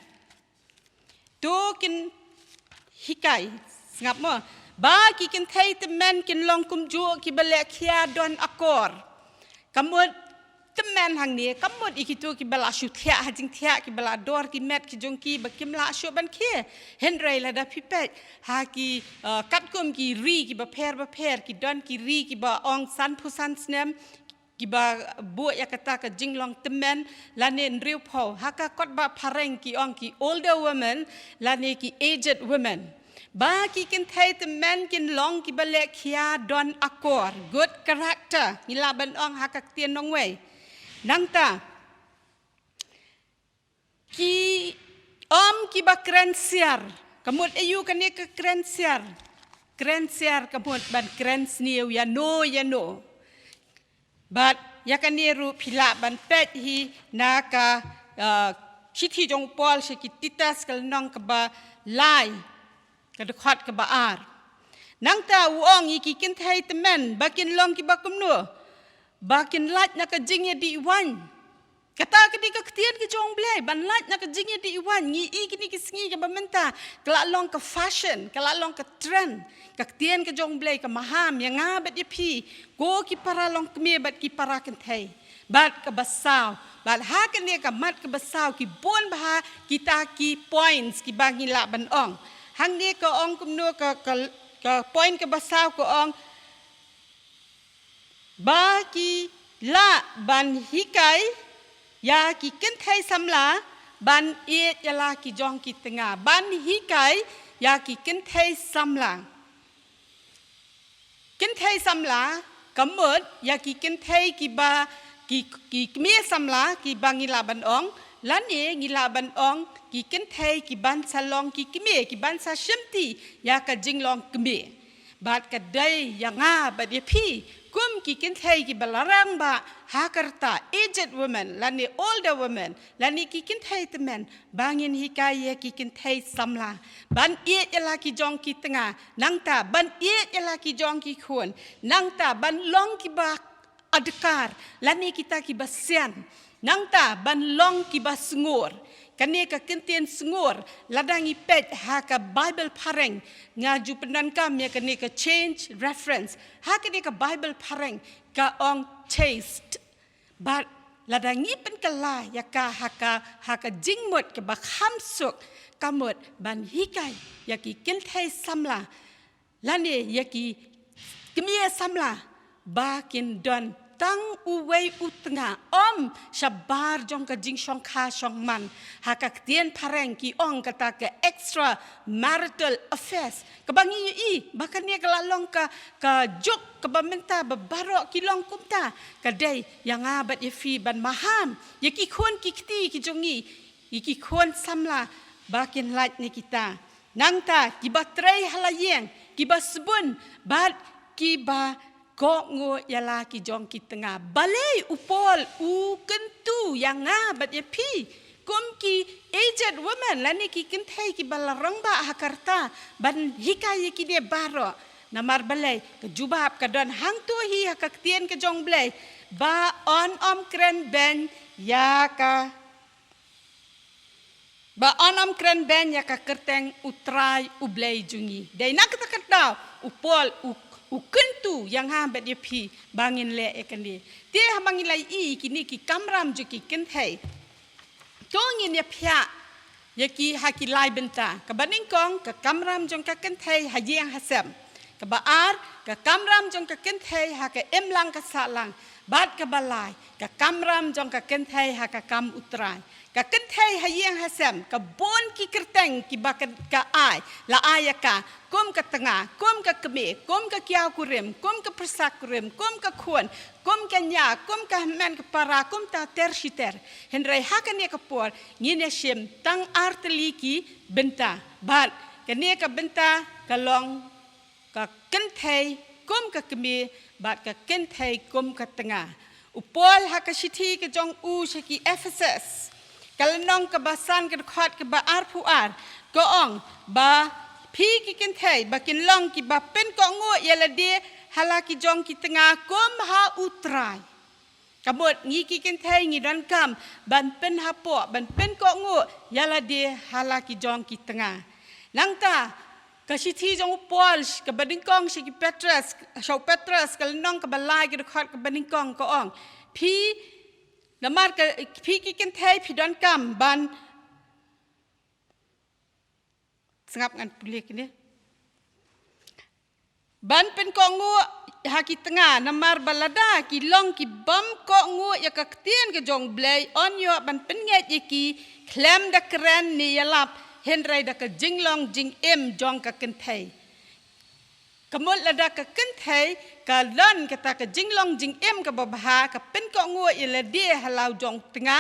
to kin hikai, sngap mo, ba ki kynthei tymmen kin long kumjuh kiba leh khia don akor. Ka mut tymmen hangne, ka mut ïa kito kiba la shu thiah ha jingthiah, kiba la dor ki met ki jong ki ba kim lah shuh ban khie. Hynrei lada phi peit ha ki, uh, katkum ki ri kiba pher bapher, ki don ki ri kiba ong sanphew san snem, kiba buh ïa kata ka jinglong tymmen lane hynriewphew. Ha ka kot ba phareng ki ong ki older women lane ki aged women. Ba ki kynthei tymmen kin long kiba leh khia don akor, good character, ngi lah ban ong ha ka ktien nongwei. Nangta ki ym kiba kren siar. Ka mut aïu kane ka kren siar? Kren siar ka mut ban kren sniew ïano ïano. Bad ïa kane ruh phi lah ban peit hi na ka, uh, shithi jong u Paul sha ki Titus, ka lynnong kaba lai, ka dkhot kaba ar. Nangta u ong ïa ki kynthei tymmen ba kin long kiba kumno? Ba kin lait na ka jingïadih waiñ. Kata ka dei ka ktien ka jong U Blei, ban lait na ka jingïadih waiñ. Ngi i kine ki sngi kaba mynta ka la long ka fashion, ka la long ka trend. Ka ktien ka jong U Blei ka maham ïa nga bad ïa phi, ko ki para longkmie bad ki para kynthei. Bad kaba saw, bad ha kane ka mat kaba saw ki bun bha kita ki points kiba ngi lah ban ong. Hangne ka ong kumno ka, ka, ka point kaba saw ka ong ba ki lah ban hikai ïa ki kynthei samla ban ïeit ïa la ki jong ki tnga, ban hikai ïa ki kynthei samla. Kynthei samla ka mut ïa ki kynthei kiba ki, ki kmie samla kiba ngi lah ban ong, lane ngi lah ban ong ki kynthei ki ban sa long ki kmie, ki ban sa shimti ïa ka jinglong kmie. Bad ka dei ïa nga bad ïa phi kum ki kynthei kiba la rangbah ha ka rta, aged women lane older women lane ki kynthei tymmen, ba ngin hikai ïa ki kynthei samla ban ïeit ïa la ki jong ki tnga, nangta ban ïeit ïa la ki jong ki khun, nangta ban long kiba adkar lane kita kiba sian, nangta ban long kiba sngur. Kane ka kyntien sngur, lada ngi peit ha ka Bible phareng, nga ju pyndonkam ïa kane ka Change Reference. Ha kane ka Bible phareng ka ong chaste. Bad lada ngi pynkylla ïa ka ha ka, ha ka jingmut kaba kham suk, ka mut ban hikai ïa ki kynthei samla lane ïa ki kmie samla ba kin don tang uwei u tnga, ym shabar jong ka jingshongkha shongman. Ha ka ktien phareng ki ong kata ka extramarital affairs, kaba ngi ïohi ba kane ka la long ka, ka juk kaba mynta ba baroh ki long kumta. Ka dei ïa nga bad ïa phi ban maham ïa ki khun ki kti ki jong ngi, ïa ki khun samla ba kin lait na kita. Nangta kiba trei ha la ïing, kiba sbun bad kiba kohnguh ïa la ki jong ki tnga. Balei u Paul u kyntu ïa nga bad ïa phi kum ki aged women lane ki kynthei kiba la rangbah ha ka rta ban hikai ïa kine baroh? Namar balei? Ka jubab ka don hangto hi ha ka ktien ka jong U Blei, ba yn ym kren beiñ ïa ka, ba yn ym kren beiñ ïa ka kyrteng U Trai U Blei jong ngi. Dei na kata ka daw u Paul u, u kyntu ïa nga bad ïa phi ba ngin leh ïa kane. Te haba ngi la ïohi kine ki kamram jong ki kynthei, to ngin ïa phiah ïa ki ha ki lai bynta. Kaba nyngkong, ka kamram jong ka kynthei ha ïing ha sem. Kaba ar, ka kamram jong ka kynthei ha ka imlang ka sahlang. Bad kaba lai, ka kamram jong ka kynthei ha ka kam U Trai. Ka kynthei ha ïing ha sem, ka bun ki kyrteng kiba ka, ka ai, la ai ïa ka kum ka tnga, kum ka kmie, kum ka kiaw kurim, kum ka pyrsa kurim, kum ka khun, kum ka ñia, kum ka hynmen ka para, kumta ter shi ter. Hynrei ha kane ka por ngin ïa shim tang ar tylli ki bynta. Bad kane ka bynta ka long ka kynthei kum ka kmie bad ka kynthei kum ka tnga. U Paul ha ka shithi ka jong u sha ki Ephesus, ka lynnong kaba san, ka dkhot kaba arphew ar, ka ong ba phi ki kynthei ba kin long kiba pynkohnguh ïa lade ha la ki jong ki tnga kum ha U Trai. Ka mut ngi ki kynthei ngi donkam ban pynhapoh, ban pynkohnguh ïa lade ha la ki jong ki tnga. Nangta ka shithi jong u Paul kaba nyngkong sha ki Petros, sha u Petros, ka lynnong kaba lai, ka dkhot kaba nyngkong, ka ong, phi, namar ka, phi ki kynthei phi donkam ban, sngap, ngan pule kine. Ban pynkohnguh ha ki tnga, namar ba lada ki long ki bym kohnguh ïa ka ktien ka jong U Blei, yn ïoh ban pynngeit ïa ki khlem da kren ne ïalap, hynrei da ka jinglong jingim jong ka kynthei. Ka mut lada ka kynthei ka don kata ka jinglong jingim kaba bha, ka pynkohnguh ïa lade ha la u jong u tnga,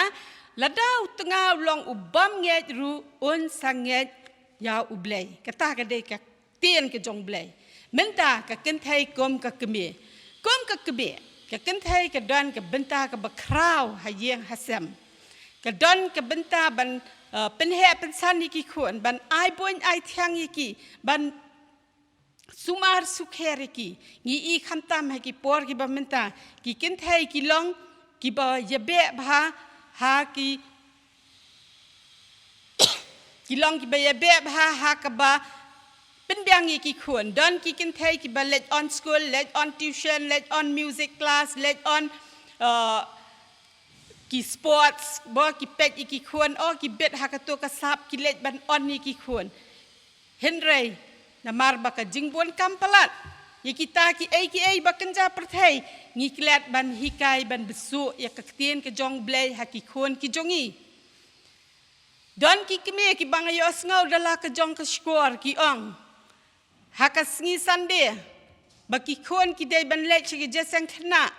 lada u tnga u long u bym ngeit ruh, un sa ngeit ïa U Blei. Kata ka dei ka ktien ka jong U Blei. Mynta ka kynthei kum ka kmie. Kum ka kmie, ka kynthei ka don ka bynta kaba khraw ha ïing ha sem. Ka don ka bynta ban, eh, pynheh pynsan ïa ki khun, ban ai bun ai thiang ïa ki, ban sumar sukher ïa ki. Ngi i khamtam ha ki por kiba mynta, ki kynthei ki long kiba ïabeh bha ha ki, ki long kiba ïabeh bha ha kaba pynbiang ïa ki khun. Don ki kynthei kiba leit on school, leit on tuition, leit on music class, leit on, uh, ki sports, ba ki peit ïa ki khun, oh, ki bit ha kato ka sap, ki leit ban on ïa ki khun. Hynrei namar ba ka jingbun kam palat ïa kita kiei kiei ba kynja pyrthei, ngi klet ban hikai, ban bsuh ïa ka ktien ka jong U Blei ha ki khun ki jong ngi. Don ki kmie kiba nga ïohsngew da la ka jong ka shkor ki ong, ha ka sngi Sunday ba ki khun ki dei ban leit sha ki jingïaseng khynnah,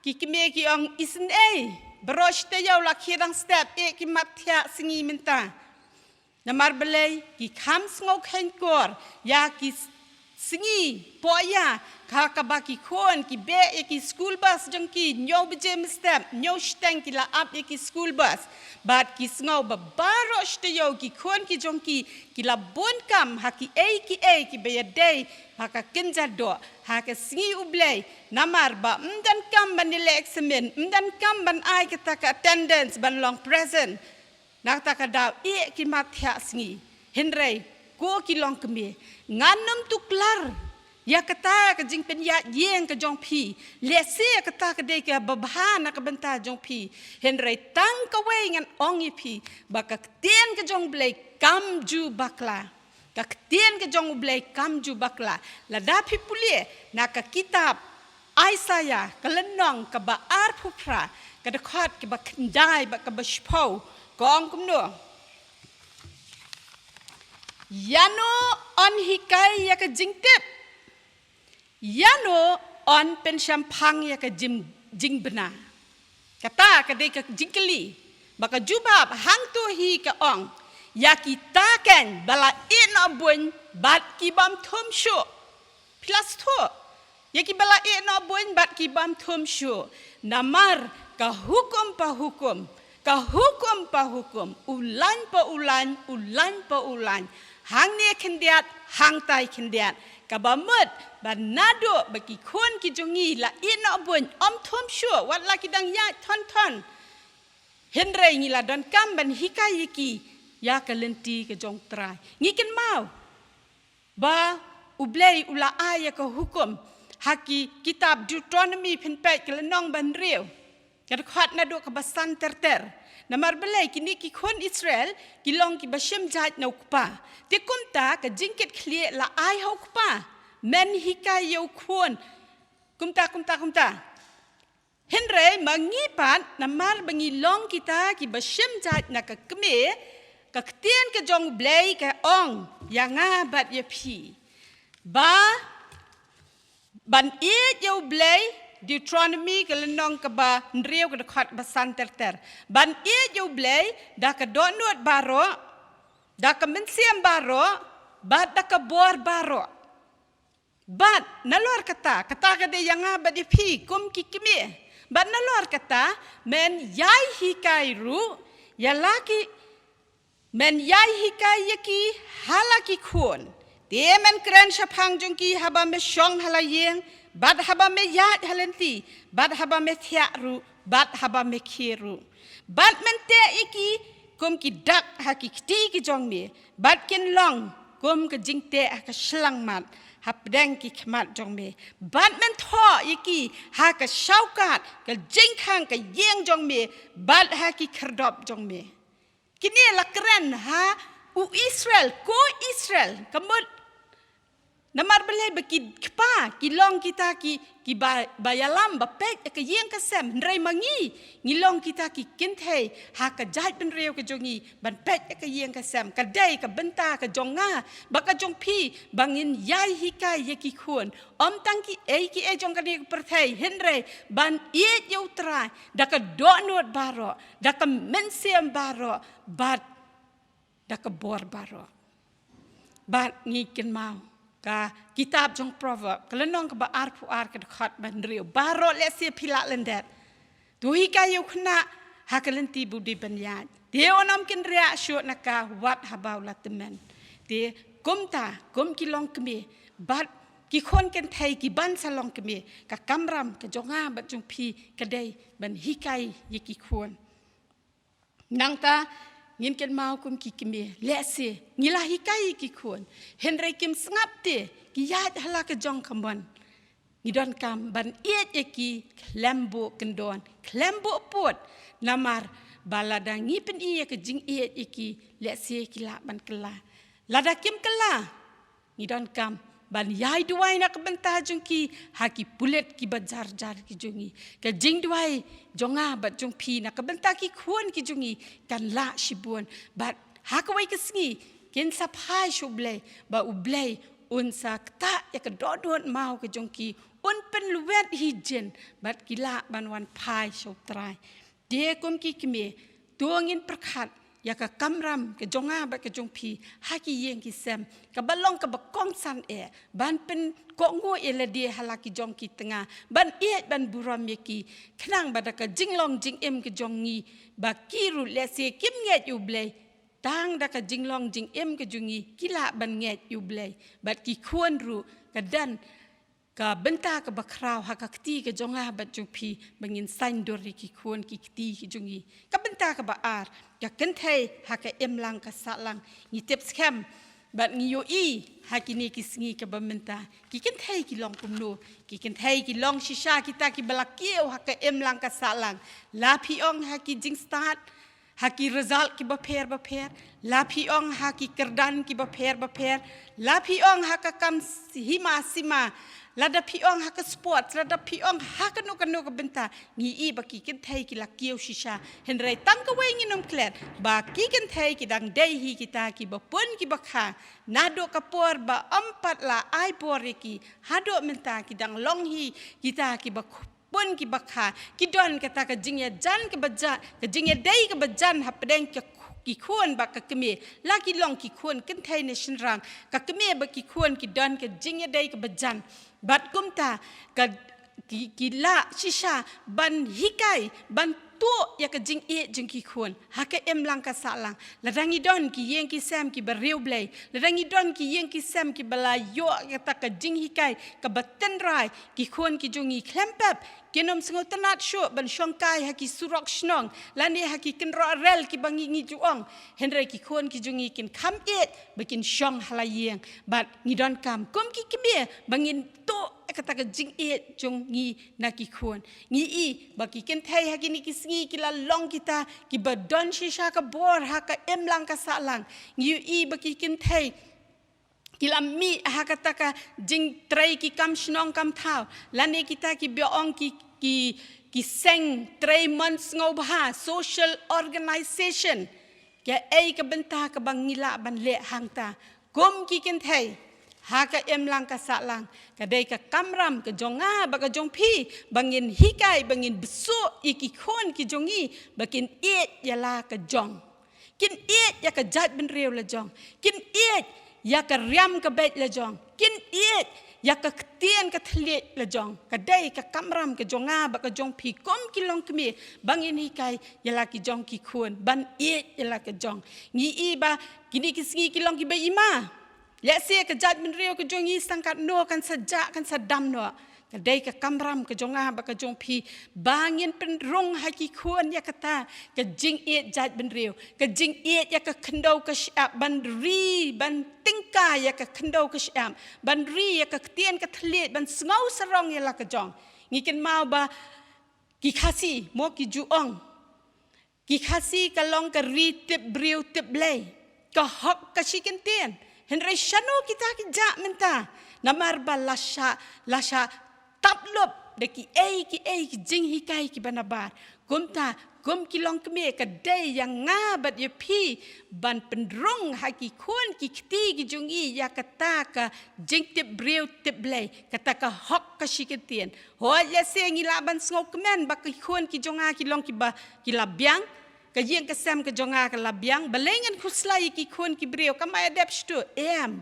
ki kmie ki ong, isynei baroh shi taïew la khie dang step, eh, ki mat thiah sngi mynta. Namar balei? Ki kham sngew kheiñkor ïa ki s-, sngi pohïa, ha kaba ki khun ki beh ïa ki school bus jong ki, hynñiew baje mynstep, hynñiew shiteng ki la ap ïa ki school bus. Bad ki sngew ba baroh shi taïew ki khun ki jong ki ki la bun kam ha kiei kiei kiba ïadei ha ka kynja doh ha ka sngi U Blei. Namar ba ym donkam ban ïaleh exam, ym donkam ban ai kata ka attendance ban long present na kata ka daw ïeh ki mat thiah sngi. Hynrei ko ki longkmie, ngan ym tuklar ïa kata ka jingpynïaid ïing ka jong phi, lehse kata ka dei kaba bha na ka bynta jong phi. Hynrei tang kawei ngan ong ïa phi, ba ka ktien ka jong U Blei kam ju bakla. Ka ktien ka jong U Blei kam ju bakla. Lada phi pule na ka kitab Isaiah ka lynnong kaba arphew phra, ka dkhot kaba khyndai bad kaba shiphew, ka ong kumno: Ïano yn hikai ïa ka jingtip? Ïano yn pynshemphang ïa ka jing, jingbna? Kata ka dei ka jingkylli. Ba ka jubab hangto hi ka ong, ïa kita keiñ ba la ïeh noh buiñ bad ki bym thum shuh. Phi la sngewthuh? Ïa ki ba la ïeh noh buiñ bad ki bym thum shuh. Namar ka hukum pa hukum, ka hukum pa hukum, u lain pa u lain, u lain pa u lain, hangne khyndiat, hangtai khyndiat. Kaba mut ba naduh ba ki khun ki jong ngi la ïeh noh buiñ, ym thum shuh, wat la ki dang ïaid thon thon, hynrei ngi la donkam ban hikai ïa ki ïa ka lynti ka jong U Trai. Ngi kynmaw ba U Blei u la ai ïa ka hukum ha ki kitab Deuteronomy, phin peit ka lynnong ba hynriew, ka dkhot naduh kaba san ter ter. Namar balei? Kine ki khun Israel ki long kiba shim jait na u kpa. Te kumta ka jingkitkhlieh la ai ha u kpa, men hikai ïa u khun kumta, kumta, kumta. Hynrei ma ngi pat, namar ba ngi long kita kiba shim jait na ka kmie, ka ktien ka jong U Blei ka ong ïa nga bad ïa phi ba ban ïeit ïa U Blei. Deuteronomy ka lynnong kaba hynriew, ka dkhot ba san ter ter. Ban ïeit ïa U Blei da ka dohnud baroh, da ka mynsiem baroh, bad da ka bor baroh. Bad nalor kata, kata ka dei ïa nga bad ïa phi kum ki kmie. Bad nalor kata, men ïai hikai ruh ïa la ki, men ïai hikai ïa ki ha la ki khun. Te men kren shaphang jong ki haba me shong ha la ïing, bad haba me ïaid ha lynti, bad haba me thiah ruh, bad haba me khie ruh. Bad men teh ïa ki kum ki dak ha ki kti ki jong me, bad kin long kum ka jingteh ha ka shyllangmat hapdeng ki khmat jong me. Bad men thoh ïa ki ha ka shawkat, ka jingkhang ka ïing jong me, bad ha ki khyrdop jong me. Kine la kren ha u Israel, ko Israel, ka mut. Namar balei? Ba ki kpa ki long kita ki, kiba, ba ïalam ba peit ïa ka ïing ka sem. Hynrei ma ngi, ngi long kita ki kynthei ha ka jaitbynriew ka jong ngi ban peit ïa ka ïing ka sem. Ka dei ka bynta ka jong nga bad ka jong phi ba ngin ïai hikai ïa ki khun. Ym tang kiei kiei jong kane ka pyrthei, hynrei ban ïeit ïa U Trai da ka dohnud baroh, da ka mynsiem baroh, bad da ka bor baroh. Bad ngi kynmaw ka kitab jong Proverb, ka lynnong kaba arphew ar, ka dkhot ba hynriew. Baroh lehse phi lah lyndet. To hikai ïa u khynnah ha ka lynti ba u dei ban ïaid. Te un ym kynriah shuh na ka wat haba u la tymmen. Te kumta, kum ki longkmie bad ki khun kynthei kiban sa longkmie, ka kamram ka jong nga bad jong phi ka dei ban hikai ïa ki khun. Nangta ngin kynmaw kum ki kmie, lehse ngi la hikai ïa ki khun, hynrei kim sngap te, ki ïaid ha la ka jong ka mon. Ngi donkam ban ïeit ïa ki khlem buh kyndon, khlem buh pud. Namar ba lada ngi pyni ïa ka jingïeit ïa ki, lehse ki lah ban kylla. Lada kim kylla, ngi donkam ban ïai duwai na ka bynta jong ki ha ki pulit kiba jar jar ki jong ngi. Ka jingduwai jong nga bad jong phi na ka bynta ki khun ki jong ngi kan lah shibun. Bad ha kawei ka sngi kin sa phai sha U Blei, ba U Blei un sa ktah ïa ka dohnud maw ka jong ki, un pynlwet hi jin bad ki lah ban wan phai sha U Trai. Te kum ki kmie, to ngin pyrkhat ïa ka kamram ka jong nga bad ka jong phi ha ki ïing ki sem, kaba long kaba kongsan eh, ban pynkohnguh ïa lade ha la ki jong ki tnga, ban ïeit ban burom ïa ki, khnang ba da ka jinglong jingim ka jong ngi, ba ki ruh lehse kim ngeit ïa U Blei, tang da ka jinglong jingim ka jong ngi ki lah ban ngeit ïa U Blei. Bad ki khun ruh, ka don ka bynta kaba khraw ha ka kti ka jong nga bad jong phi, ba ngin saiñdur ïa ki khun ki kti ki jong ngi. Ka bynta kaba ar, ka kynthei ha ka imlang ka sahlang. Ngi tip skhem bad ngi ïohi ha kine ki sngi kaba mynta, ki kynthei ki long kumno? Ki kynthei ki long shisha kita kiba la kiew ha ka imlang ka sahlang. La phi ong ha ki jingstad, ha ki result kiba pher ba pher, la phi ong ha ki kyrdan kiba pher ba pher, la phi ong ha ka kam s-, hima sima, lada phi ong ha ka sports, lada phi ong ha kano kano ka bynta, ngi i ba ki kynthei ki la kiew shisha. Hynrei tang kawei ngin ym klet, ba ki kynthei ki dang dei hi kita kiba pun kiba kha, naduh ka por ba ym pat la ai bor ïa ki, haduh mynta ki dang long hi kita kiba kh-, pun kiba kha, ki don kata ka jingïajan kaba jan, ka jingïadei kaba jan hapdeng ka, ki khun bad ka kmie, la ki long ki khun kynthei ne shynrang, ka kmie bad ki khun ki don ka jingïadei kaba jan. Bad kumta, ka, ki, ki lah shisha ban hikai, ban tuh ïa ka jingïeit jong ki khun ha ka imlang ka sahlang. Lada ngi don ki ïing ki sem kiba riewblei, lada ngi don ki ïing ki sem kiba la ïoh kata ka jinghikai kaba tynrai, ki khun ki jong ngi khlem pep kin ym sngewtynnad shuh ban shongkai ha ki surok shnong lane ha ki kynroh rel kiba ngi, ngi ju ong. Hynrei ki khun ki jong ngi kin kham ïeit ba kin shong ha la ïing. Bad ngi donkam kum ki kmie ba ngin tuh kata ka jingïeit jong ngi na ki khun. Ngi i ba ki kynthei ha kine ki sngi ki la long kita kiba don shisha ka bor ha ka imlang ka sahlang. Ngi i ba ki kynthei ki la mih ha kata ka jingtrei ki kam shnong kam thaw, lane kita kiba ong ki, ki, ki seng trei mon sngewbha, social organization. Kaei ka bynta kaba ngi lah ban leh hangta kum ki kynthei ha ka imlang ka sahlang? Ka dei ka kamram ka jong nga bad ka jong phi, ba ngin hikai, ba ngin bsuh ïa ki khun ki jong ngi ba kin ïeit ïa la ka jong, kin ïeit ïa ka jaitbynriew la jong, kin ïeit ïa ka riam ka beit la jong, kin ïeit ïa ka ktien ka thylliej la jong. Ka dei ka kamram ka jong nga bad ka jong phi kum ki longkmie, ba ngin hikai ïa la ki jong ki khun ban ïeit ïa la ka jong. Ngi i ba kine ki sngi ki long kiba ima. Lehse ka jaitbynriew ka jong ngi sangkat no kan sa jah, kan sa dam noh. Ka dei ka kamram ka jong nga bad ka jong phi, ba ngin pynrung ha ki khun ïa kata ka jingïeit jaitbynriew, ka jingïeit ïa ka khyndew ka shyiap, ban ri, ban tyngkai ïa ka khyndew ka shyiap, ban ri ïa ka ktien ka thylliej, ban sngew sarong ïa la ka jong. Ngi kynmaw ba ki Khasi, mo, ki ju ong, ki Khasi ka long ka ri tip briew tip Blei, ka hok ka shi kyntien. Hynrei shano kita ki jah mynta? Namar ba la shah, la shah tap lup da kiei kiei ki jinghikai kiba nabar. Kumta, kum ki longkmie, ka dei ïa nga bad ïa phi ban pynrung ha ki khun ki kti ki jong ngi ïa kata ka jingtip briew tip Blei, kata ka hok ka shi kyntien. Hooid, lehse ngi lah ban sngewkmen ba ki khun ki jong nga ki long kiba, ki la biang, ka ïing ka sem ka jong nga ka la biang, balei ngan khuslai ïa ki khun ki briew, kam ai dep shuh, em.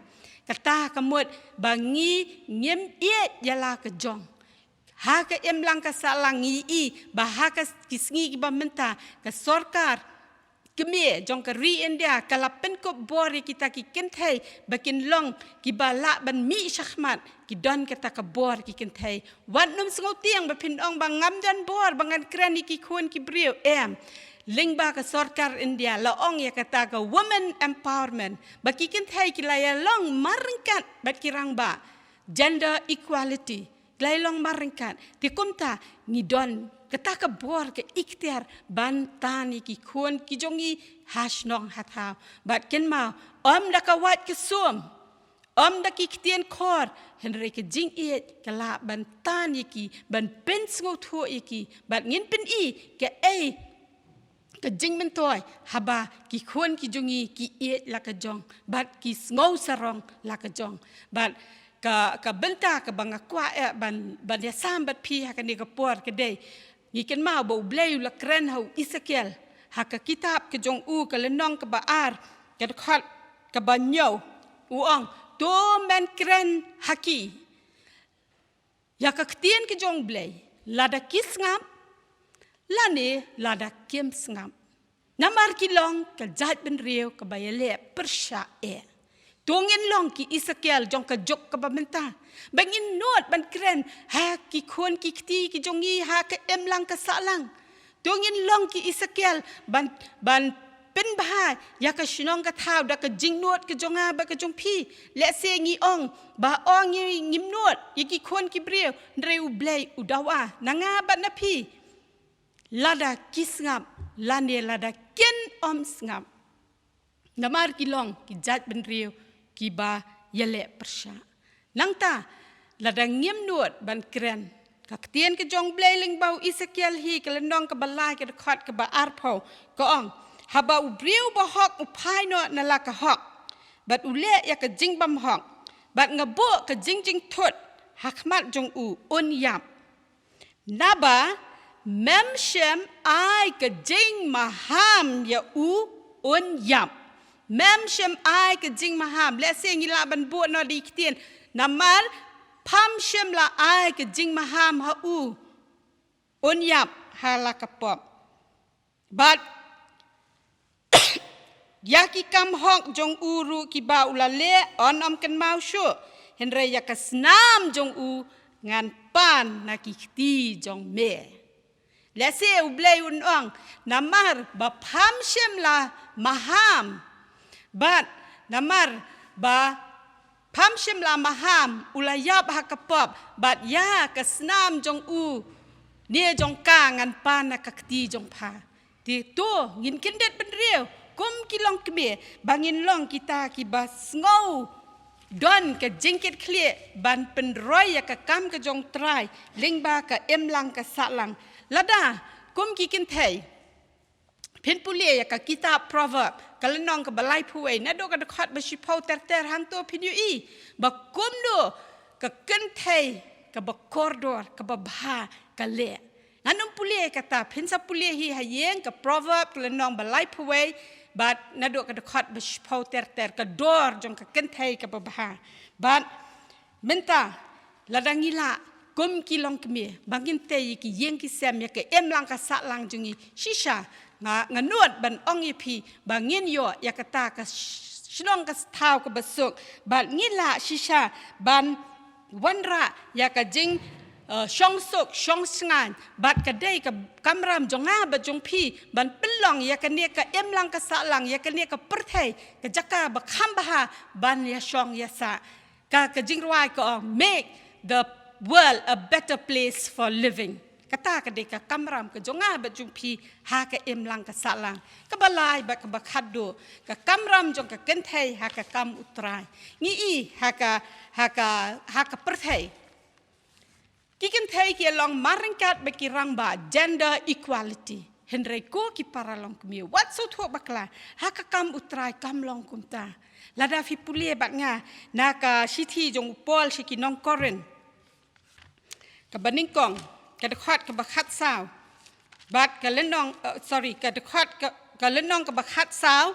Kata ka mut ba ngi ngim ïeit ïa la ka jong. Ha ka imlang ka sahlang ngi i ba ha ka s-, ki sngi kiba mynta ka sorkar kmie jong ka ri India ka la pynkup bor ïa kita ki kynthei ba kin long kiba lah ban mih shakhmat, ki don kata ka bor ki kynthei. Wat nym sngewtieng ba phin ong ba ngam don bor ba ngan kren ïa ki khun ki briew, em. Lyngba ka sorkar India la ong ïa kata ka women empowerment, ba ki kynthei ki la ïa long marryngkat bad ki rangbah, gender equality. Ki la ïa long marryngkat. Te kumta ngi don kata ka bor ka iktiar ban tan ïa ki khun ki jong ngi ha shnong ha thaw. Bad kynmaw, ym da ka wait ka sum, ym da ki ktien khor, hynrei ka jingïeit ka lah ban tan ïa ki, ban pynsngewthuh ïa ki. Bad ngin pyni kaei ka jingmyntoi haba ki khun ki jong ngi ki ïeit la ka jong bad ki sngew sarong la ka jong. Bad ka, ka bynta kaba nga kwah eh ban, ban ïasam bad phi ha kane ka por ka dei, ngi kynmaw ba U Blei u la kren ha u Esekiel, Ha ka kitab ka jong u ka lynnong kaba ar, ka dkhot kaba hynñiew, u ong, to men kren ha ki ïa ka ktien ka jong U Blei, lada ki sngap, lane lada kim sngap. Namar ki long ka jaitbynriew kaba ïaleh pyrshah eh. To ngin long ki Esekiel jong ka juk kaba mynta, ba ngin nud ban kren ha ki khun ki kti ki jong ngi ha ka imlang ka sahlang. To ngin long ki Esekiel ban, ban pynbha ïa ka shnong ka thaw da ka jingnud ka jong nga bad ka jong phi. Lehse ngi ong ba ong ngi, ngim nud ïa ki khun ki briew, hynrei U Blei u dawa na nga bad na phi, lada ki sngap lane lada kin ym sngap. Namar ki long ki jaitbynriew kiba ïaleh pyrshah. Nangta, lada ngim nud ban kren, ka ktien ka jong U Blei lyngba u Esekiel hi ka lynnong kaba lai ka dkhot kaba arphew, ka ong, haba u briew bahok u phai noh na la ka hok, bad u leh ïa ka jingbymhok, bad nga buh ka jingjynthut ha khmat jong u, un ïap. Naba mem shym ai ka jingmaham ïa u, un ïap. Mem shym ai ka jingmaham. Lehse ngi lah ban buh noh da ki ktien, namar pham shym la ai ka jingmaham ha u, un ïap ha la ka pop. Bad ïa ki kam hok jong u ruh kiba u la leh, yn ym kynmaw shuh. Hynrei ïa ka snam jong u ngan pan na ki kti jong me. Lehse U Blei un ong, namar ba pham shym la maham, bad namar ba pham shym la maham, u la ïap ha ka pop, bad ïa ka snam jong u ne jong ka ngan pan na ka kti jong pha. Te to ngin kyndit bynriew kum ki longkmie, ba ngin long kita kiba sngew don ka jingkitkhlieh ban pynroi ïa ka kam ka jong U Trai lyngba ka imlang ka sahlang. Lada kum ki kynthei, phin pule ïa ka kitab Proverb ka lynnong kaba laiphew wei, naduh ka dkhot ba shiphew ter ter hangto, phin ïohi ba kumno ka kynthei kaba kordor, kaba bha ka leh. Ngan ym pule kata, phin sa pule hi ha ïing, ka Proverb ka lynnong ba laiphew wei, bad naduh ka dkhot ba shiphew ter ter, ka dor jong ka kynthei kaba bha. Bad mynta, lada ngi lah kum ki longkmie ba ngin tei ïa ki ïing ki sem, ïa ka imlang ka sahlang jong ngi, shisha nga, nga nud ban ong ïa phi ba ngin ïoh ïa kata ka sh-, shnong ka thaw kaba suk, bad ngi lah shisha ban wanrah ïa ka jing, eh, shongsuk shongshngaiñ, bad ka dei ka kamram jong nga bad jong phi ban pynlong ïa kane ka imlang ka sahlang, ïa kane ka pyrthei ka jaka ba kham bha ban ïashong ïasah. Ka, ka jingrwai ka ong, make the world a better place for living. Kata ka dei ka kamram ka jong nga bad jong phi ha ka imlang ka sahlang. Kaba lai bad kaba khatduh, ka kamram jong ka kynthei ha ka kam U Trai. Ngi i ha ka, ha ka, ha ka pyrthei, ki kynthei ki long marryngkat bad ki rangbah, gender equality. Hynrei ko ki para longkmie, wat sngewthuh bakla, ha ka kam U Trai kam long kumta. Lada phi pule bad nga na ka shithi jong u Paul sha ki nong Korinth, kaba nyngkong, ka dkhot kaba khatsaw, bad ka lynnong, eh, sorry, ka dkhot ka, ka lynnong kaba khatsaw,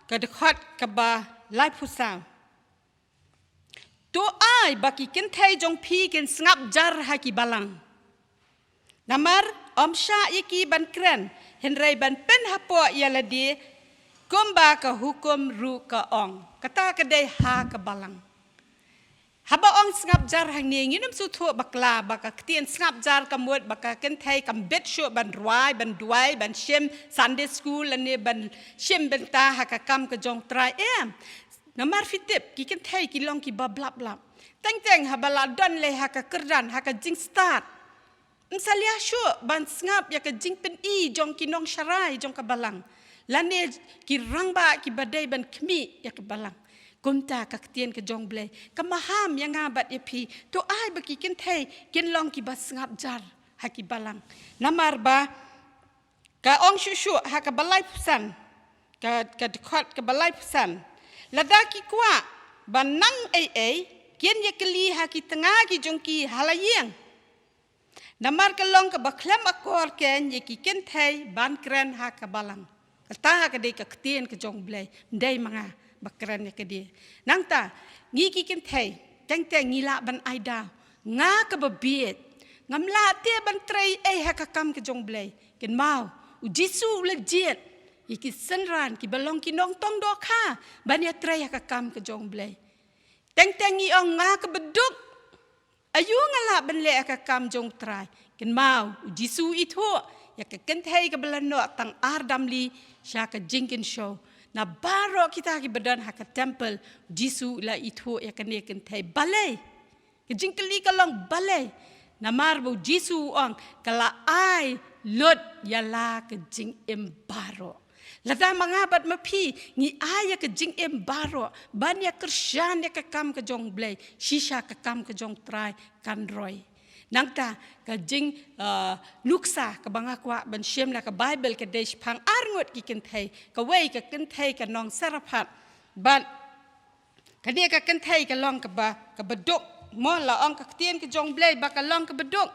ka dkhot kaba laiphew saw. To ai ba ki kynthei jong phi kin sngap jar ha ki balang. Namar ym shah ïa ki ban kren, hynrei ban pynhapoh ïa lade, kumba ka hukum ruh ka ong. Kata ka dei ha ka balang. Haba ong sngap jar hangne, ngin ym sngewthuh bakla ba ka ktien sngap jar ka mut ba ka kynthei kam bit shuh ban rwai, ban duwai, ban shim Sunday school, lane ban shim bynta ha ka kam ka jong U Trai, em. Namar phi tip, ki kynthei ki long kiba blap blap. Teng teng haba la don lei ha ka kyrdan, ha ka jingstad, ym salia shuh ban sngap ïa ka jingpyni jong ki nongsharai jong ka balang, lane ki rangbah kiba dei ban khmih ïa ka balang. Kumta ka ktien ka jong U Blei ka maham ïa nga bad ïa phi, to ai ba ki kynthei kin long kiba sngap jar ha ki balang. Namar ba ka ong shuh shuh ha kaba laiphew san, ka, ka dkhot kaba laiphew san, lada ki kwah ban nang ei ei, kin ïa kylli ha ki tnga ki jong ki ha la ïing. Namar ka long kaba khlem akor kein ïa ki kynthei ban kren ha ka balang. Kata ka dei ka ktien ka jong U Blei, ym dei ma nga ba kren ïa ka dei. Nangta, ngi ki kynthei, teng teng ngi lah ban ai daw. Nga kaba bieit, ngam lah te ban trei ei ha ka kam ka jong U Blei. Kynmaw, U Jisu u la jied ïa ki synran kiba long ki nongtong dohkha ban ïatrei ha ka kam ka jong U Blei. Teng teng ngi ong nga kaba duk, aïu nga lah ban leh ïa ka kam jong U Trai. Kynmaw, U Jisu u ithuh ïa ka kynthei kaba la noh tang ar damli sha ka jingkynshew. Na baroh kita kiba don ha ka temple, U Jisu u la ithuh ïa kane ka kynthei. Balei? Ka jingkylli ka long balei? Namar ba U Jisu u ong, ka la ai lut ïa la ka jingim baroh. Lada ma nga bad ma phi ngi ai ïa ka jingim baroh ban ïa kyrshan ïa ka kam ka jong U Blei, shisha ka kam ka jong U Trai kan roi. Nangta ka jing, uh, nuksa kaba nga kwah ban shim na ka Baibl ka dei shaphang ar ngut ki kynthei, kawei ka kynthei ka nong Sarephat. Bad kane ka kynthei ka long kaba, kaba duk, mo, la ong ka ktien ka jong U Blei ba ka long kaba duk.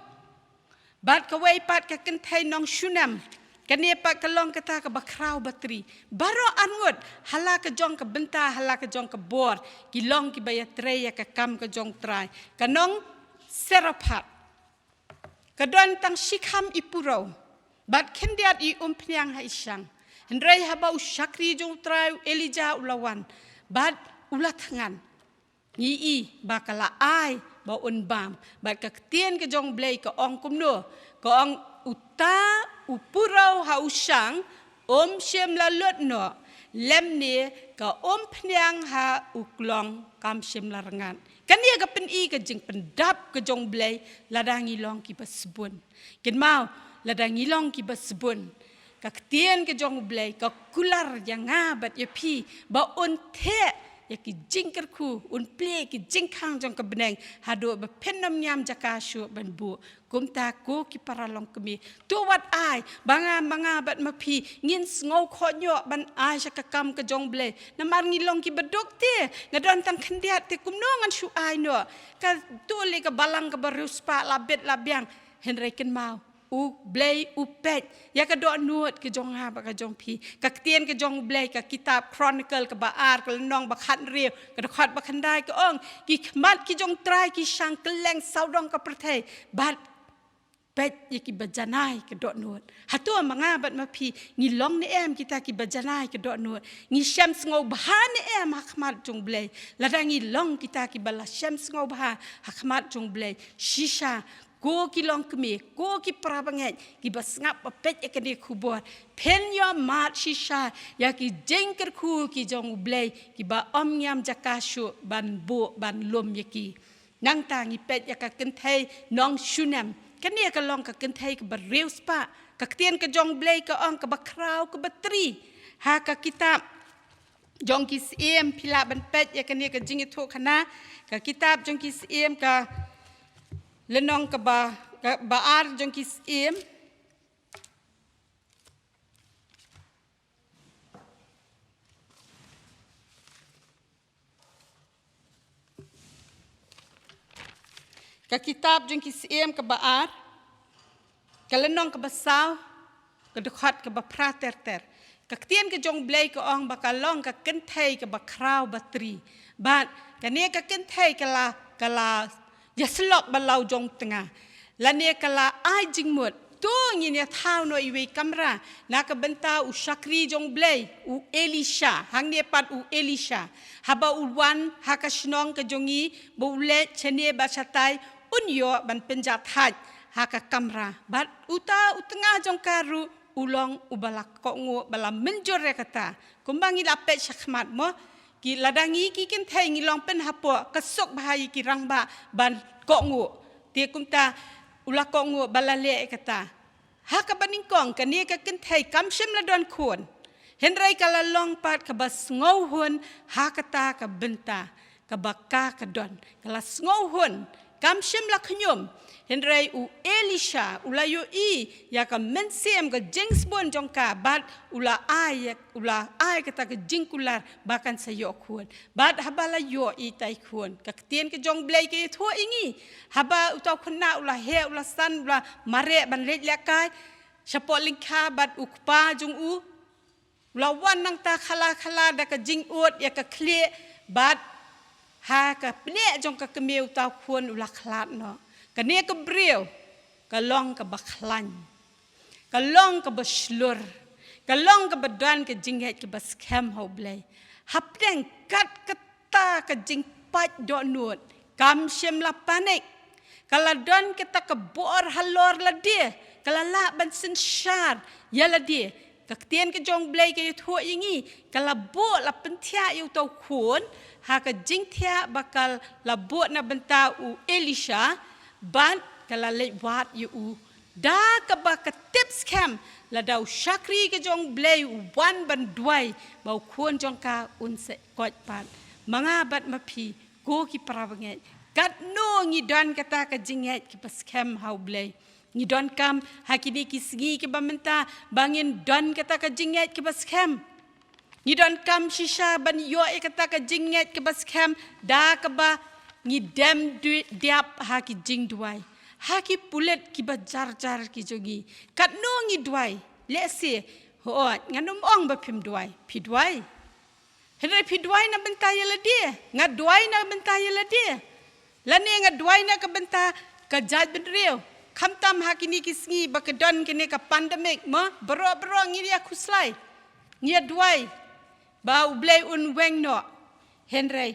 Bad kawei pat ka kynthei nong Shunem, kane pat ka long kata kaba khraw batri. Baroh ar ngut, ha la ka jong ka bynta, ha la ka jong ka bor, ki long kiba ïatrei ïa ka kam ka jong U Trai. Ka nong Sarephat ka don tang shikham i purew bad khyndiat i umphniang ha i shang. Hynrei haba u shakri jong U Trai u Elijah u la wan bad u la thngan, ngi i ba ka la ai ba un bam. Bad ka ktien ka jong U Blei ka ong kumno? Ka ong, uta u purew ha u shang um shym la lut noh, lymne ka umphniang ha u klong kam shym la rngat. Kane ka pyni ka jingpyndap ka jong U Blei lada ngi long kiba sbun. Kynmaw, lada ngi long kiba sbun, ka ktien ka jong U Blei ka kular ïa nga bad ïa phi ba un theh ïa ki jingkyrkhu, un plie ki jingkhang jong ka bneng haduh ba phin ym ngiam jaka shuh ban buh. Kumta ko ki para longkmie, to wat ai ba nga, ma nga bad ma phi ngin sngew khohñioh ban ai sha ka kam ka jong U Blei. Namar ngi long kiba duk te, nga don tang khyndiat te, kumno ngan shu ai noh? Kato lei ka balang kaba riewspah la bit la biang. Hynrei kynmaw, U Blei u peit ïa ka dohnud ka jong nga bad ka jong phi. Ka ktien ka jong U Blei, ka kitab Chronicle kaba ar, ka lynnong ba khathynriew, ka dkhot ba khyndai ka ong, ki khmat ki jong U Trai ki shang kylleng sawdong ka pyrthei. Bad peit ïa kiba janai ka dohnud. Hato ma nga bad ma phi ngi long ne em kita kiba janai ka dohnud? Ngi shem sngewbha ne em ha khmat jong U Blei? Lada ngi long kita kiba la shem sngewbha ha khmat jong U Blei, shisha ko ki longkmie, ko ki para bangeit kiba sngap ba peit ïa kane ka khubor, phin ïoh mad shisha ïa ki jingkyrkhu ki jong U Blei kiba ym ngiam jaka shuh ban buh ban lum ïa ki. Nangta ngi peit ïa ka kynthei nong Shunem. Kane ka long ka kynthei kaba riewspah. Ka ktien ka jong U Blei ka ong kaba khraw kaba tri. Ha ka kitab jong ki Syiem, phi lah ban peit ïa kane ka jingïathuhkhana. Ka kitab jong ki Syiem, ka lynnong kaba, kaba ar jong ki Syiem. Ka kitab jong ki Syiem kaba ar, ka lynnong kaba saw, ka dkhot kaba phra ter ter. Ka ktien ka jong U Blei ka ong ba ka long ka kynthei kaba khraw batri. Bad kane ka kynthei ka la, ka la ïasyllok bad la u jong tnga, lane ka la ai jingmut. To ngin ïa thaw noh iwei i kamra na ka bynta u shakri jong U Blei, u Elisha, hangne pat u Elisha. Haba u wan ha ka shnong ka jong ngi, ba u leit shane bad shatai, un ïoh ban pynjah thait ha ka kamra. Bad uta u tnga jong ka ruh u long uba la kohnguh, ba la mynjur ïa kata. Kumba ngi la peit shakhmat mo, ki, lada ngi ki kynthei ngi long pynhapoh, ka suk bha ïa ki rangbah ban kohnguh. Te kumta u la kohnguh ba la leh ïa kata. Ha kaba nyngkong kane ka kynthei kam shym la don khun. Hynrei ka la long pat kaba sngewhun ha kata ka bynta kaba ka ka don. Ka la sngewhun, kam shym la khñium. Hynrei u Elisha u la ïohi ïa ka mynsiem, ka jingsbun jong ka, bad u la ai, u la ai kata ka jingkular ba kan sa ïoh khun. Bad haba la ïoh itai khun, ka ktien ka jong U Blei ka ïathuh ïa ngi, haba uta u khynnah u la heh, u la san, u la mareh ban leit lehkai shapoh lyngkha bad u kpa jong u, U la wan nangta khala khala da ka jingud ïa ka khlieh bad ha ka pneh jong ka kmie uta u khun u la khlad noh. Kane ka briew ka long kaba khlaiñ, ka long kaba shlur, ka long kaba don ka jingngeit kaba skhem ha U Blei. Hapdeng kat kata ka jingpait dohnud, kam shym la panik. Ka la don kata ka bor halor lade, ka la lah ban synshar ïa lade. Ka ktien ka jong U Blei ka ïathuh ïa ngi, ka la buh, la pynthiah ïa uta u khun ha ka jingthiah ba ka la buh na bynta u Elisha, bad ka la leit wad ïa u da kaba ka tip skhem, lada u shakri ka jong U Blei u wan ban duwai, ba u khun jong ka un sa koit pat. Ma nga bad ma phi, ko ki para bangeit, katno ngi don kata ka jingngeit kaba skhem ha U Blei? Ngi donkam ha kine ki sngi kiba mynta ba ngin don kata ka jingngeit kaba skhem. Ngi donkam shisha ban ïoh ïa kata ka jingngeit kaba skhem da kaba ngi dem du-, diap ha ki jingduwai, ha ki pulit kiba jar jar ki jong ngi. Katno ngi duwai? Lehse, hooid, ngan ym ong ba phim duwai. Phi duwai? Hynrei phi duwai na bynta ïa lade, nga duwai na bynta ïa lade. Lane nga duwai na ka bynta ka jaitbynriew. Khamtam ha kine ki sngi ba ka don kane ka pandemic, mo, baroh baroh ngi ïa khuslai, ngi ïa duwai ba U Blei un weng noh. Hynrei,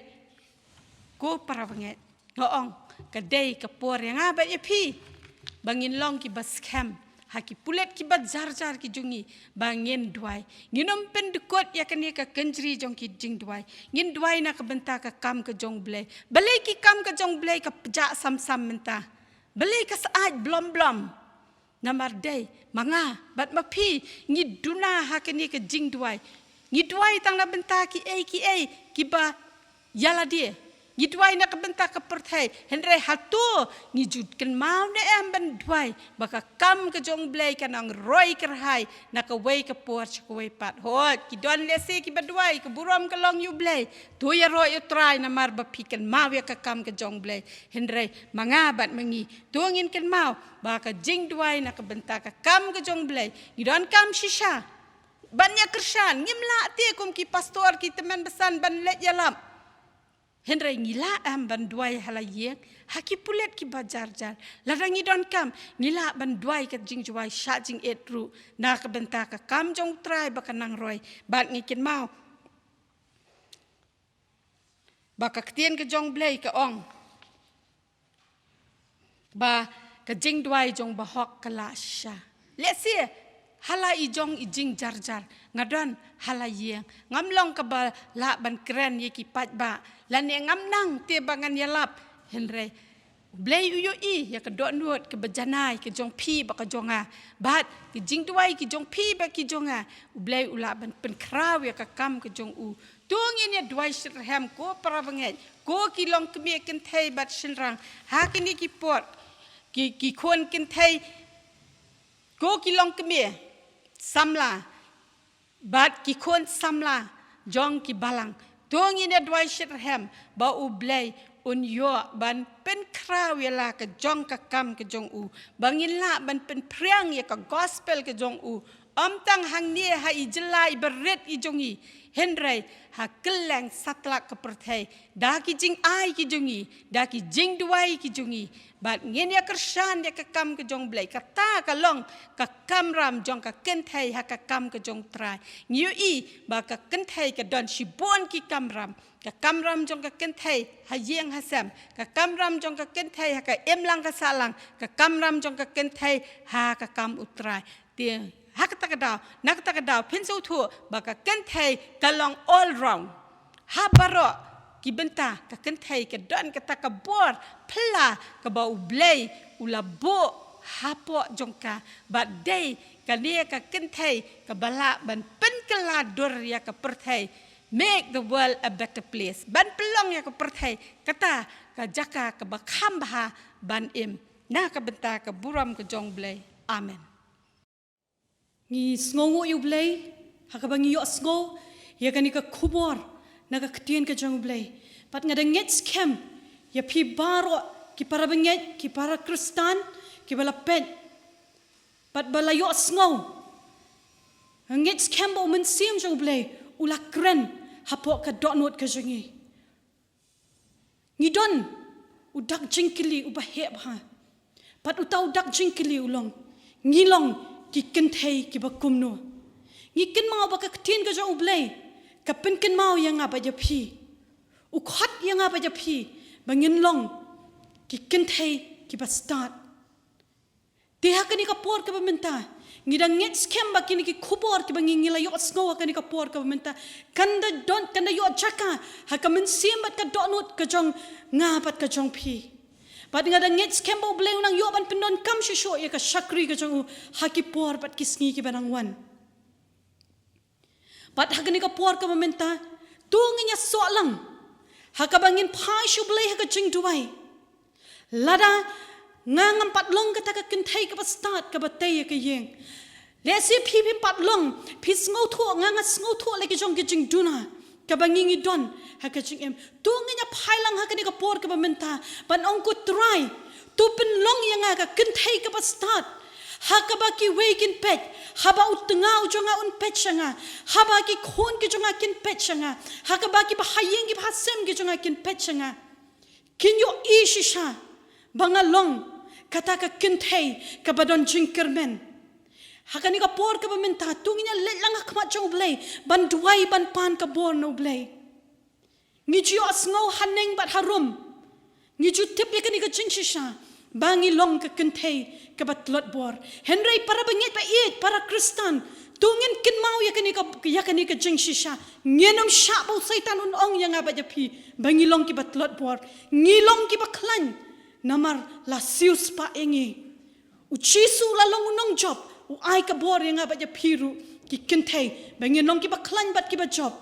ko para bangeit, nga ong, ka dei ka por ïa nga bad ïa phi ba ngin long kiba skhem ha ki pulit kiba jar jar ki jong ngi, ba ngin duwai. Ngin ym pyndykut ïa kane ka kynjri jong ki jingduwai. Ngin duwai na ka bynta ka kam ka jong U Blei. Balei ki kam ka jong U Blei ka pjah sam sam mynta? Balei ka syaid blom blom? Namar dei ma nga bad ma phi ngi duna ha kane ka jingduwai. Ngi duwai tang na bynta kiei kiei kiba ïa lade. Ngi duwai na ka bynta ka pyrthei. Hynrei hato ngi ju kynmaw ne em ban duwai ba ka kam ka jong U Blei ka nang roi kyrhai na kawei ka por sha kawei pat? Hooid, ki don lehse kiba duwai, ka burom ka long ïa U Blei. To ïaroh ïa U Trai namar ba phi kynmaw ïa ka kam ka jong U Blei. Hynrei ma nga bad ma ngi, to ngin kynmaw ba ka jingduwai na ka bynta ka kam ka jong U Blei, ngi donkam shisha ban ïa kyrshan. Ngim lah te kum ki pastor, ki tymmen basan ban leit ïalap. Hynrei ngi lah em ban duwai ha la ïing, ha ki pulit kiba jar jar? Lada ngi donkam, ngi lah ban duwai ka jingduwai sha jingit ruh na ka bynta ka kam jong U Trai ba ka nang roi. Bad ngi kynmaw ba ka ktien ka jong U Blei ka ong ba ka jingduwai jong bahok ka lah shisha. Lehse ha la i jong i jingjar jar, nga don ha la ïing, ngam long kaba lah ban kren ïa ki paidbah, lane ngam nang te ba ngan ïalap. Hynrei U Blei u ïohi ïa ka dohnud kaba janai ka jong phi bad ka jong nga, bad ki jingduwai ki jong phi bad ki jong nga, U Blei u lah ban pynkhraw ïa ka kam ka jong u. To ngin ïa duwai shitrhem, ko para bangeit, ko ki longkmie kynthei bad shynrang ha kine ki por, ki, ki khun kynthei, ko ki longkmie samla bad ki khun samla jong ki balang. To ngin ïa duwai shitrhem ba U Blei un ïoh ban pynkhraw ïa la ka jong ka kam ka jong u, ba ngin lah ban pynphriang ïa ka gospel ka jong u, ym tang hangne ha i jylla i barit i jong i, hynrei ha kylleng satlak ka pyrthei, da ki jingai ki jong i, da ki jingduwai ki jong i. Bad ngin ïa kyrshan ïa ka kam ka jong U Blei. Kata ka long ka kamram jong ka kynthei ha ka kam ka jong U Trai. Ngi ïohi ba ka kynthei ka don shibun ki kamram. Ka kamram jong ka kynthei ha ïing ha sem, ka kamram jong ka kynthei ha ka imlang ka sahlang, ka kamram jong ka kynthei ha ka kam U Trai. Te ha kata ka daw, na kata ka daw, phin sngewthuh ba ka kynthei ka long all round. Ha baroh ki bynta ka kynthei ka don kata ka bor phylla kaba U Blei u la buh hapoh jong ka. Bad dei kane ka kynthei kaba lah ban pynkylla dur ïa ka pyrthei. Make the world a better place. Ban pynlong ïa ka pyrthei kata ka jaka kaba kham bha ban im. Na ka bynta ka burom ka jong U Blei. Amen. Ngi sngewnguh ïa U Blei ha kaba ngi ïohsngew ïa kane ka khubor na ka ktien ka jong U Blei. Bad nga da ngeit skhem ïa phi baroh ki para bangeit, ki para Khristan kiba la peit bad ba la ïohsngew Nga ngeit skhem ba u Mynsiem jong U Blei u la kren hapoh ka dohnud ka jong ngi. Ngi don u dak jingkylli uba heh bha. Bad uta u dak jingkylli u long, ngi long ki kynthei kiba kumno? Ngi kynmaw ba ka ktien ka jong U Blei ka pynkynmaw ïa nga bad ïa phi. U khot ïa nga bad ïa phi ba ngin long ki kynthei kiba stad. Te ha kane ka por kaba mynta, ngi dang ngeit skhem ba kine ki khubor kiba ngi, ngi la ïohsngew ha kane ka por kaba mynta, kan da don, kan da ïoh jaka ha ka mynsiem bad ka dohnud ka jong nga bad ka jong phi. Bad nga dang ngeit skhem ba U Blei u nang ïoh ban pyndonkam shisha ïa ka shakri ka jong u ha ki por bad ki sngi kiba nang wan. Bad ha kane ka por kaba mynta, to ngin ïasoh lang ha kaba ngin phai sha U Blei ha ka jingduwai. Lada nga ngam pat long kata ka kynthei kaba stad kaba tei ïa ka ïing, lehse phi phim pat long, phi sngewthuh, nga nga sngewthuh la ki jong ki jingduna kaba ngi ngi don ha ka jingim. To ngin ïaphai lang ha kane ka por kaba mynta ban ong, ko Trai, to pynlong ïa nga ka kynthei kaba stad ha kaba kiwei kin peit, haba u tnga u jong nga un peit sha nga, haba ki khun ki jong nga kin peit sha nga, ha kaba kiba ha ïing kiba ha sem ki jong nga kin peit sha nga, kin ïohi shisha ba nga long kata ka kynthei kaba don jingkyrmen. Ha kane ka por kaba mynta, to ngin ïaleit lang ha khmat jong U Blei ban duwai, ban pan ka bor na U Blei. Ngi ju ïohsngew haneng bad harum, ngi ju tip ïa kane ka jingshisha ba ngi long ka kynthei kaba tlot bor. Hynrei para bangeit ba ïeit, para Khristan, to ngin kynmaw ïa kane ka, ïa kane ka jingshisha. Ngin ym shah ba u Soitan un ong ïa nga bad ïa phi ba ngi long kiba tlot bor. Ngi long kiba khlaiñ namar la siewspah ïa ngi. U Jisu la long u nongjop, u ai ka bor ïa nga bad ïa phi ruh ki kynthei ba ngin long kiba khlaiñ bad kiba jop.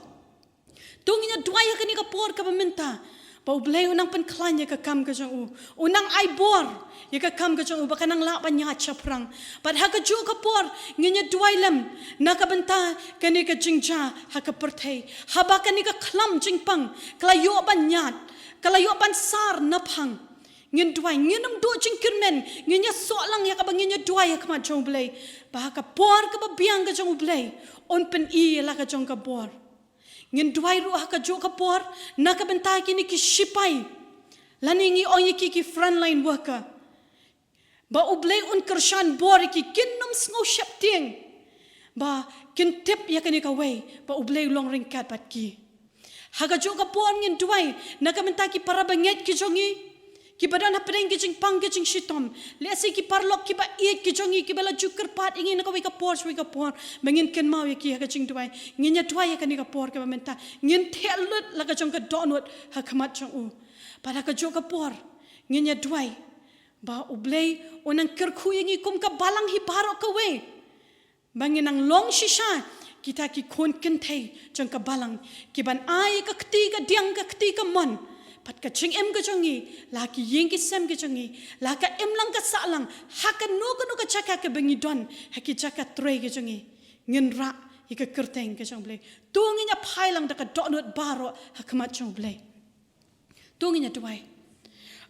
To ngin ïa duwai ha kane ka por kaba mynta ba U Blei u nang pynkhlaiñ ïa ka kam ka jong u, u nang ai bor ïa ka kam ka jong u ba ka nang lah ban ïaid shaphrang. Bad ha kajuh ka por ngin ïa duwai lem na ka bynta kane ka jingjia ha ka pyrthei, haba kane ka khlam jingpang ka la ïoh ban ïaid, ka la ïoh ban sar naphang. Ngin duwai, ngin ym duh jingkyrmen, ngin ïasoh lang ïa kaba ngin ïa duwai ha khmat jong U Blei, ba ha ka por kaba biang ka jong U Blei un pyni ïa la ka jong ka bor. Ngin duwai ruh ha kajuh ka por na ka bynta kine ki shipai, lane ngi ong ïa ki, ki frontline worker, ba U Blei un kyrshan bor ïa ki, kin ym sngew sheptieng ba kin tip ïa kane kawei ba U Blei u long ryngkat bad ki. Ha kajuh ka por ngin duwai na ka bynta ki para bangeit ki jong ngi kiba don hapdeng ki jingpang ki jingshitom, lehse ki paralok kiba ïeit ki jong ngi kiba la ju kyrpad ïa ngi na kawei ka por sha kawei ka por, ba ngin kynmaw ïa ki ha ka jingduwai. Ngin ïa duwai ha kane ka por kaba mynta, ngin theh lut la ka jong ka dohnud ha khmat jong u. Bad ha kajuh ka por ngin ïa duwai ba U Blei u nang kyrkhu ïa ngi kum ka balang hi baroh kawei, ba ngin nang long shisha kita ki khun kynthei jong ka balang, kiban ai ka kti kadiang, ka kti kamon, bad ka jingim ka jong ngi, la ki ïing ki sem ki jong ngi, la ka imlang ka sahlang, ha kano kano ka jaka kaba ngi don, ha ki jaka trei ki jong ngi, ngin rah ïa ka kyrteng ka jong U Blei. To ngin ïa phai lang da ka dohnud baroh ha khmat jong U Blei. To ngin ïa duwai.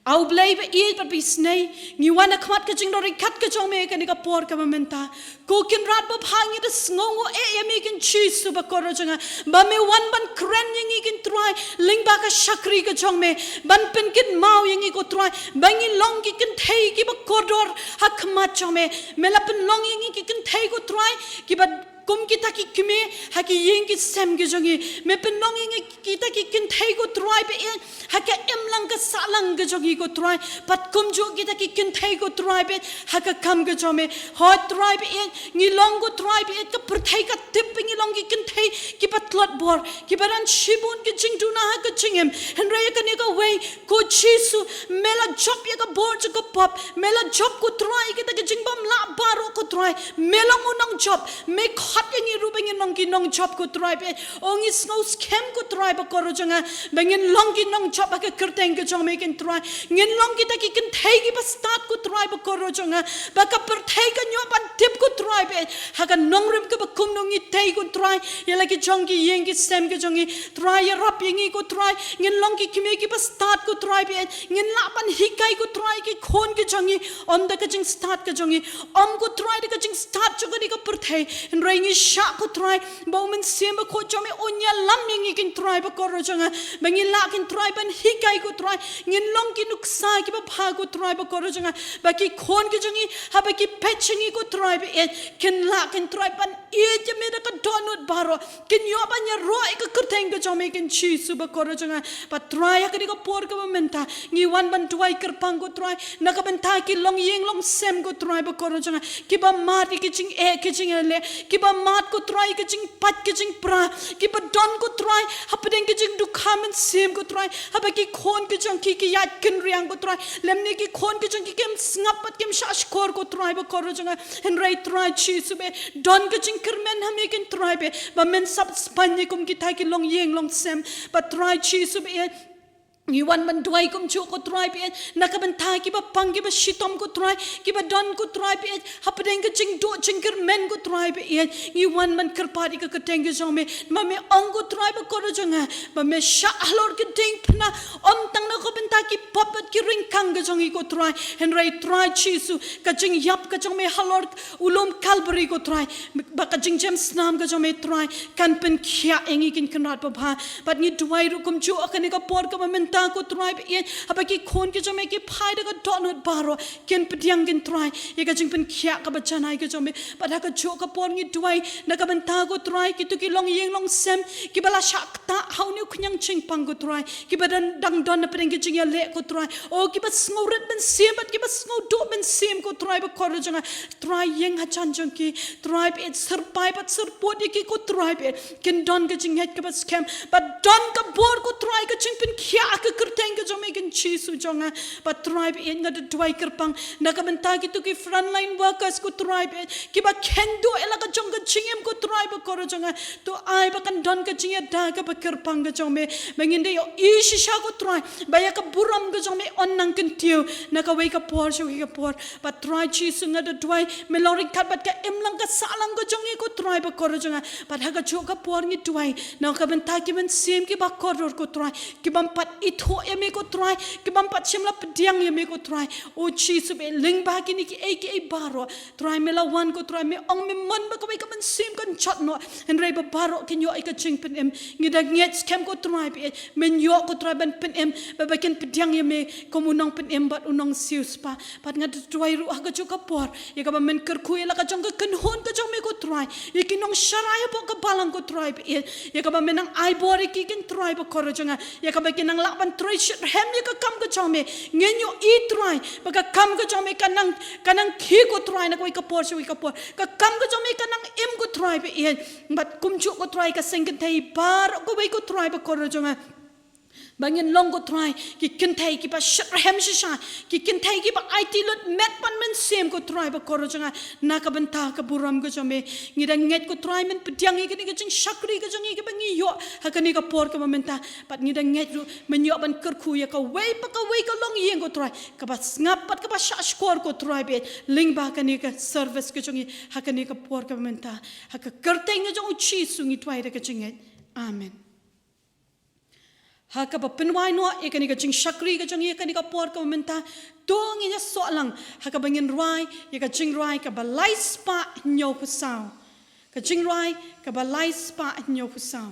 A U Blei ba ïeit bad ba isynei, ngi wan ha khmat ka jingdonkam ka jong me ha kane ka por kaba mynta. Ko Kynrad babha, ngi da sngewnguh eh ïa me Kynrad Jisu ba kordor jong nga, ba me wan ban kren ïa ngi Kynrad Trai lyngba ka shakri ka jong me, ban pynkynmaw ïa ngi ko Trai ba ngi long ki kynthei kiba kordor ha khmat jong me. Me la pynlong ïa ngi ki kynthei ko Trai kiba kum kita ki kmie ha ki ïing ki sem ki jong ngi. Me pynlong ïa ngi kita ki kynthei ko Trai ba ïeit ha ka imlang ka sahlang ka jong ngi ko Trai. Bad kumjuh kita ki kynthei ko Trai ba ïeit ha ka kam ka jong me. Hooid Trai ba ïeit, ngi long ko Trai ba ïeit, ka pyrthei ka tip ba ngi long ki kynthei kiba tlot bor, kiba don shibun ki jingduna ha ka jingim. Hynrei ha kane kawei ko Jisu, me la jop ïa ka bor jong ka pop, me la jop ko Trai ïa kita ki jingbymlah baroh ko Trai. Me long u nongjop, me khot ïa ngi ruh ba ngin long ki nongjop ko Trai ba ïeit. O ngi sngew skhem ko Trai ba kordor jong nga, ba ngin long ki nongjop ha ka kyrteng ka jong me Kynrad Trai. Ngin long kita ki kynthei kiba stad ko Trai ba kordor jong nga, ba ka pyrthei kan ïoh ban tip ko Trai ba ïeit ha ka nongrim kaba kumno ngi tei ko Trai ïa la ki jong ki ïing ki sem ki jong ngi. Trai ïarap ïa ngi ko Trai, ngin long ki kmie kiba stad ko Trai ba ïeit. Ngin lah ban hikai ko Trai ki khun ki jong ngi, ym da ka jingstad ka jong ngi, ym ko Trai da ka jingstad jong kane ka pyrthei, hynrei ngi shah ko Trai, ba u Mynsiem Bakhuid jong me un ïalam ïa ngi ko Trai bakordor jong nga, ba ngin lah ko Trai ban hikai ko Trai, ngin long ki nuksa kiba bha ko Trai bakordor jong nga, ba ki khun ki jong ngi, haba ki peit sha ngi ko Trai ba ïeit, kin lah ko Trai ban ïeit ïa me da ka dohnud baroh, kin ïoh ban ïaroh ïa ka kyrteng ka jong me ko Jisu bakordor jong nga. Bad Trai ha kane ka por kaba mynta, ngi wan ban duwai kyrpang ko Trai, na ka bynta ki longïing longsem ko Trai bakordor jong nga, kiba mad ïa ki jingeh ki jingïaleh, kiba mad ko Trai ïa ki jingpait ki jingpra, kiba don ko Trai hapdeng ki jingdukha mynsiem ko Trai, haba ki khun ki jong ki ki ïaid kynriang ko Trai, lymne ki khun ki jong ki kim sngap bad kim shahshkor ko Trai bakordor jong nga. Hynrei Trai Jisu ba ïeit, don ka jingkyrmen ha me ko Trai ba ïeit, ba men sap span ïa kum kita ki longïing longsem, bad Trai Jisu ba ïeit, ngi wan ban duwai kumjuh ko Trai ba ïeit, na ka bynta kiba pang kiba shitom ko Trai, kiba don ko Trai ba ïeit hapdeng ka jingduh jingkyrmen ko Trai ba ïeit, ngi wan ban kyrpad ïa ka kyrteng ka jong me, ba me ong ko Trai bakordor jong nga, ba me shah halor ka diengphna, ym tang na ka bynta ki pop bad ki ryngkang ka jong ngi ko Trai, hynrei Trai Jisu, ka jingïap ka jong me halor u lum Kalbari ko Trai, ba ka jingjem snam ka jong me Trai, kan pynkhiah ïa ngi ko Kynrad babha. Bad ngi duwai ruh kumjuh ha kane ka por kaba mynta ko Trai ba ïeit, haba ki khun ki jong me ki phai da ka dohnud baroh, kin pdiang ko Trai ïa ka jingpynkhiah kaba janai ka jong me. Bad ha kajuh ka por ngi duwai na ka bynta ko Trai, kito ki longïing longsem kiba la shah ktah ha une u khñiang jingpang ko Trai, kiba dang, dang don hapdeng ki jingïaleh ko Trai, o kiba sngewrit mynsiem bad kiba sngewduh mynsiem ko Trai bakordor jong nga. Trai ïeng hajan jong ki, Trai ba ïeit, syrpai bad syrpud ïa ki ko Trai ba ïeit, kin don ka jingngeit kaba skhem, bad don ka bor ko Trai ka jingpynkhiah ha ka kyrteng ka jong me ko Jisu jong nga. Bad Trai ba ïeit, nga da duwai kyrpang na ka bynta kito ki frontline workers ko Trai ba ïeit, kiba khein duh ïa la ka jong ka jingim ko Trai bakordor jong nga. To ai ba kan don ka jingïada kaba kyrpang ka jong me, ba ngin da ïohi shisha ko Trai ba ïa ka burom ka jong me yn nang kyntiew na kawei ka por sha kawei ka por. Bad Trai Jisu, nga da duwai me long ryngkat bad ka imlang ka sahlang ka jong ngi ko Trai bakordor jong nga. Bad ha kajuh ka por ngi duwai na ka bynta ki mynsiem kiba kordor ko Trai, ki bym pat ithuh ïa me ko Trai, ki bym pat shym la pdiang ïa me ko Trai. O Jisu ba ïeit, lyngba kine kiei kiei baroh, Trai me la wan ko Trai, me ong me mon ba kawei ka mynsiem kan jot noh, hynrei ba baroh kin ïoh ïa ka jingpynim. Ngi da ngeit skhem ko Trai ba ïeit, men ïoh ko Trai ban pynim, ba, ba kin pdiang ïa me kum u nongpynim bad u nongsiewspah. Bad nga da duwai ruh ha kajuh ka por ïa kaba men kyrkhu ïa la ka jong ka kynhun ka jong me ko Trai, ïa ki nongsharai hapoh ka balang ko Trai ba ïeit, ïa kaba men nang ai bor ïa ki ko Trai bakordor jong nga, ïa kaba kin nang lah ban trei shitrhem ïa ka kam ka jong me. Ngin ïohi Trai ba ka kam ka jong me kan nang, kan nang khie ko Trai na kawei ka por sha kawei ka por, ka kam ka jong me kan nang im ko Trai ba ïeit. Bad kumjuh ko Trai ka seng kynthei baroh kawei ko Trai bakordor jong nga, ba ngin long ko Trai ki kynthei kiba shitrhem shisha, ki kynthei kiba aiti lut met bad mynsiem ko Trai bakordor jong nga, na ka bynta ka burom ka jong me. Ngi da ngeit ko Trai men pdiang ïa kane ka jingshakri ka jong ngi kaba ngi ïoh ha kane ka por kaba mynta. Bad ngi da ngeit ruh men ïoh ban kyrkhu ïa kawei pa kawei ka longïing ko Trai, kaba sngap bad kaba shahshkor ko Trai ba ïeit, lyngba kane ka service ka jong ngi ha kane ka por kaba mynta. Ha ka kyrteng ka jong u Jisu ngi duwai da ka jingngeit. Amen. Ha kaba pynwai noh ïa kane ka jingshakri ka jong ngi ha kane ka por kaba mynta, to ngin ïa soh lang ha kaba ngin rwai ïa ka jingrwai kaba lai spah hynñiew phew saw. Ka jingrwai kaba lai spah hynñiew phew saw.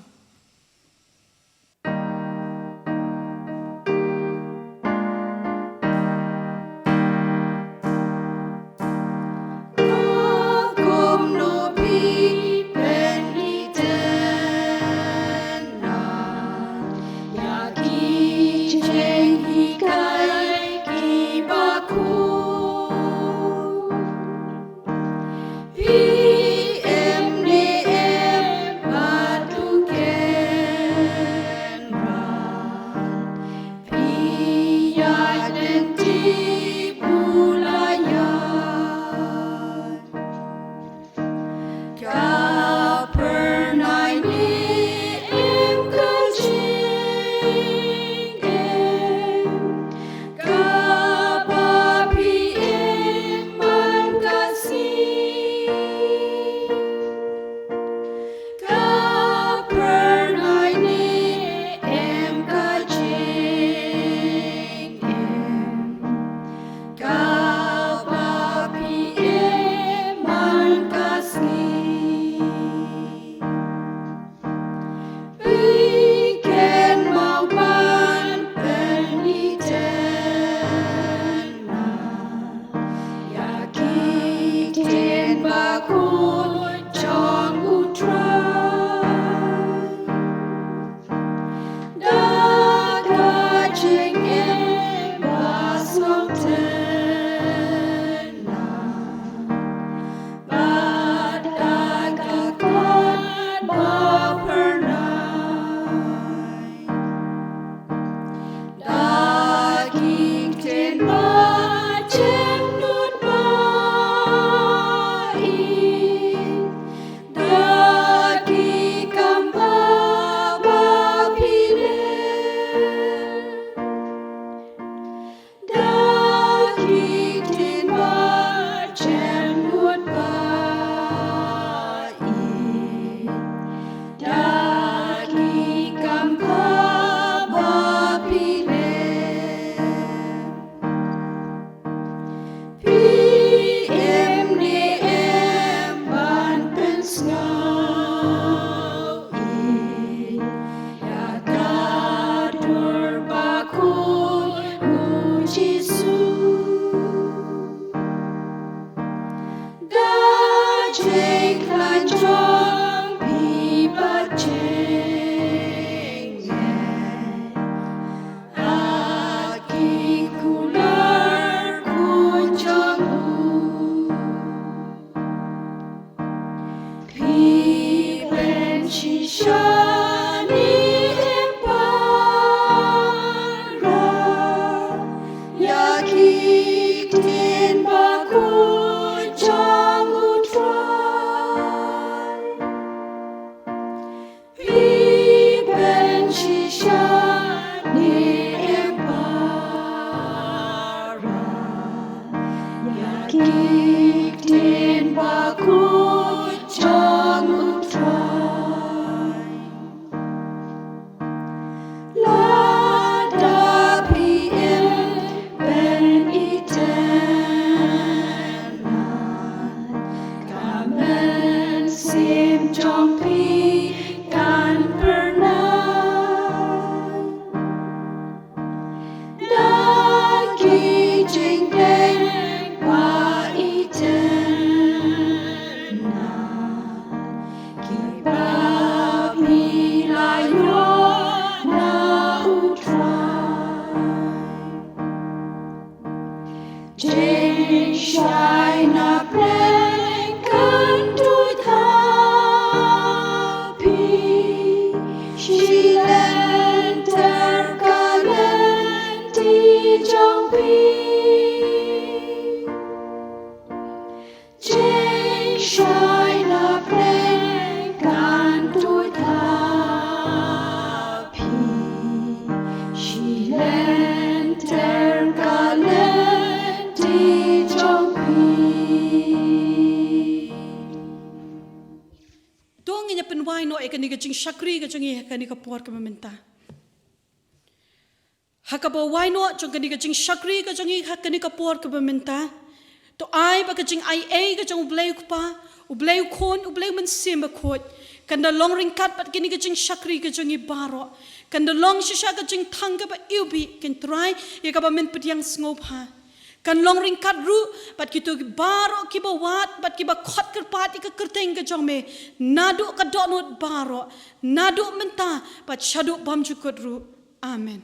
Lynter ka lynti jong phi. Jingshai na pdeng kan tuid ha phi. Shi lynter ka lynti jong phi. To ngin ïa pynwai noh ïa kane ka jingshakri ka jong ngi ha kane ka por kaba mynta. Ha kaba wai noh jong kane ka jingshakri ka jong ngi ha kane ka por kaba mynta, to ai ba ka jingaiei ka jong U Blei U Kpa, U Blei U Khun, U Blei U Mynsiem Bakhuid, kan da long ryngkat bad kane ka jingshakri ka jong ngi baroh. Kan da long shisha ka jingthang kaba iwbih, ko Trai, ïa kaba men pdiang sngewbha. Kan long ryngkat ruh bad kito baroh kiba wad bad kiba khot kyrpad ïa ka kyrteng ka jong me, naduh ka dohnud baroh, naduh mynta bad shaduh bymjukut ruh. Amen.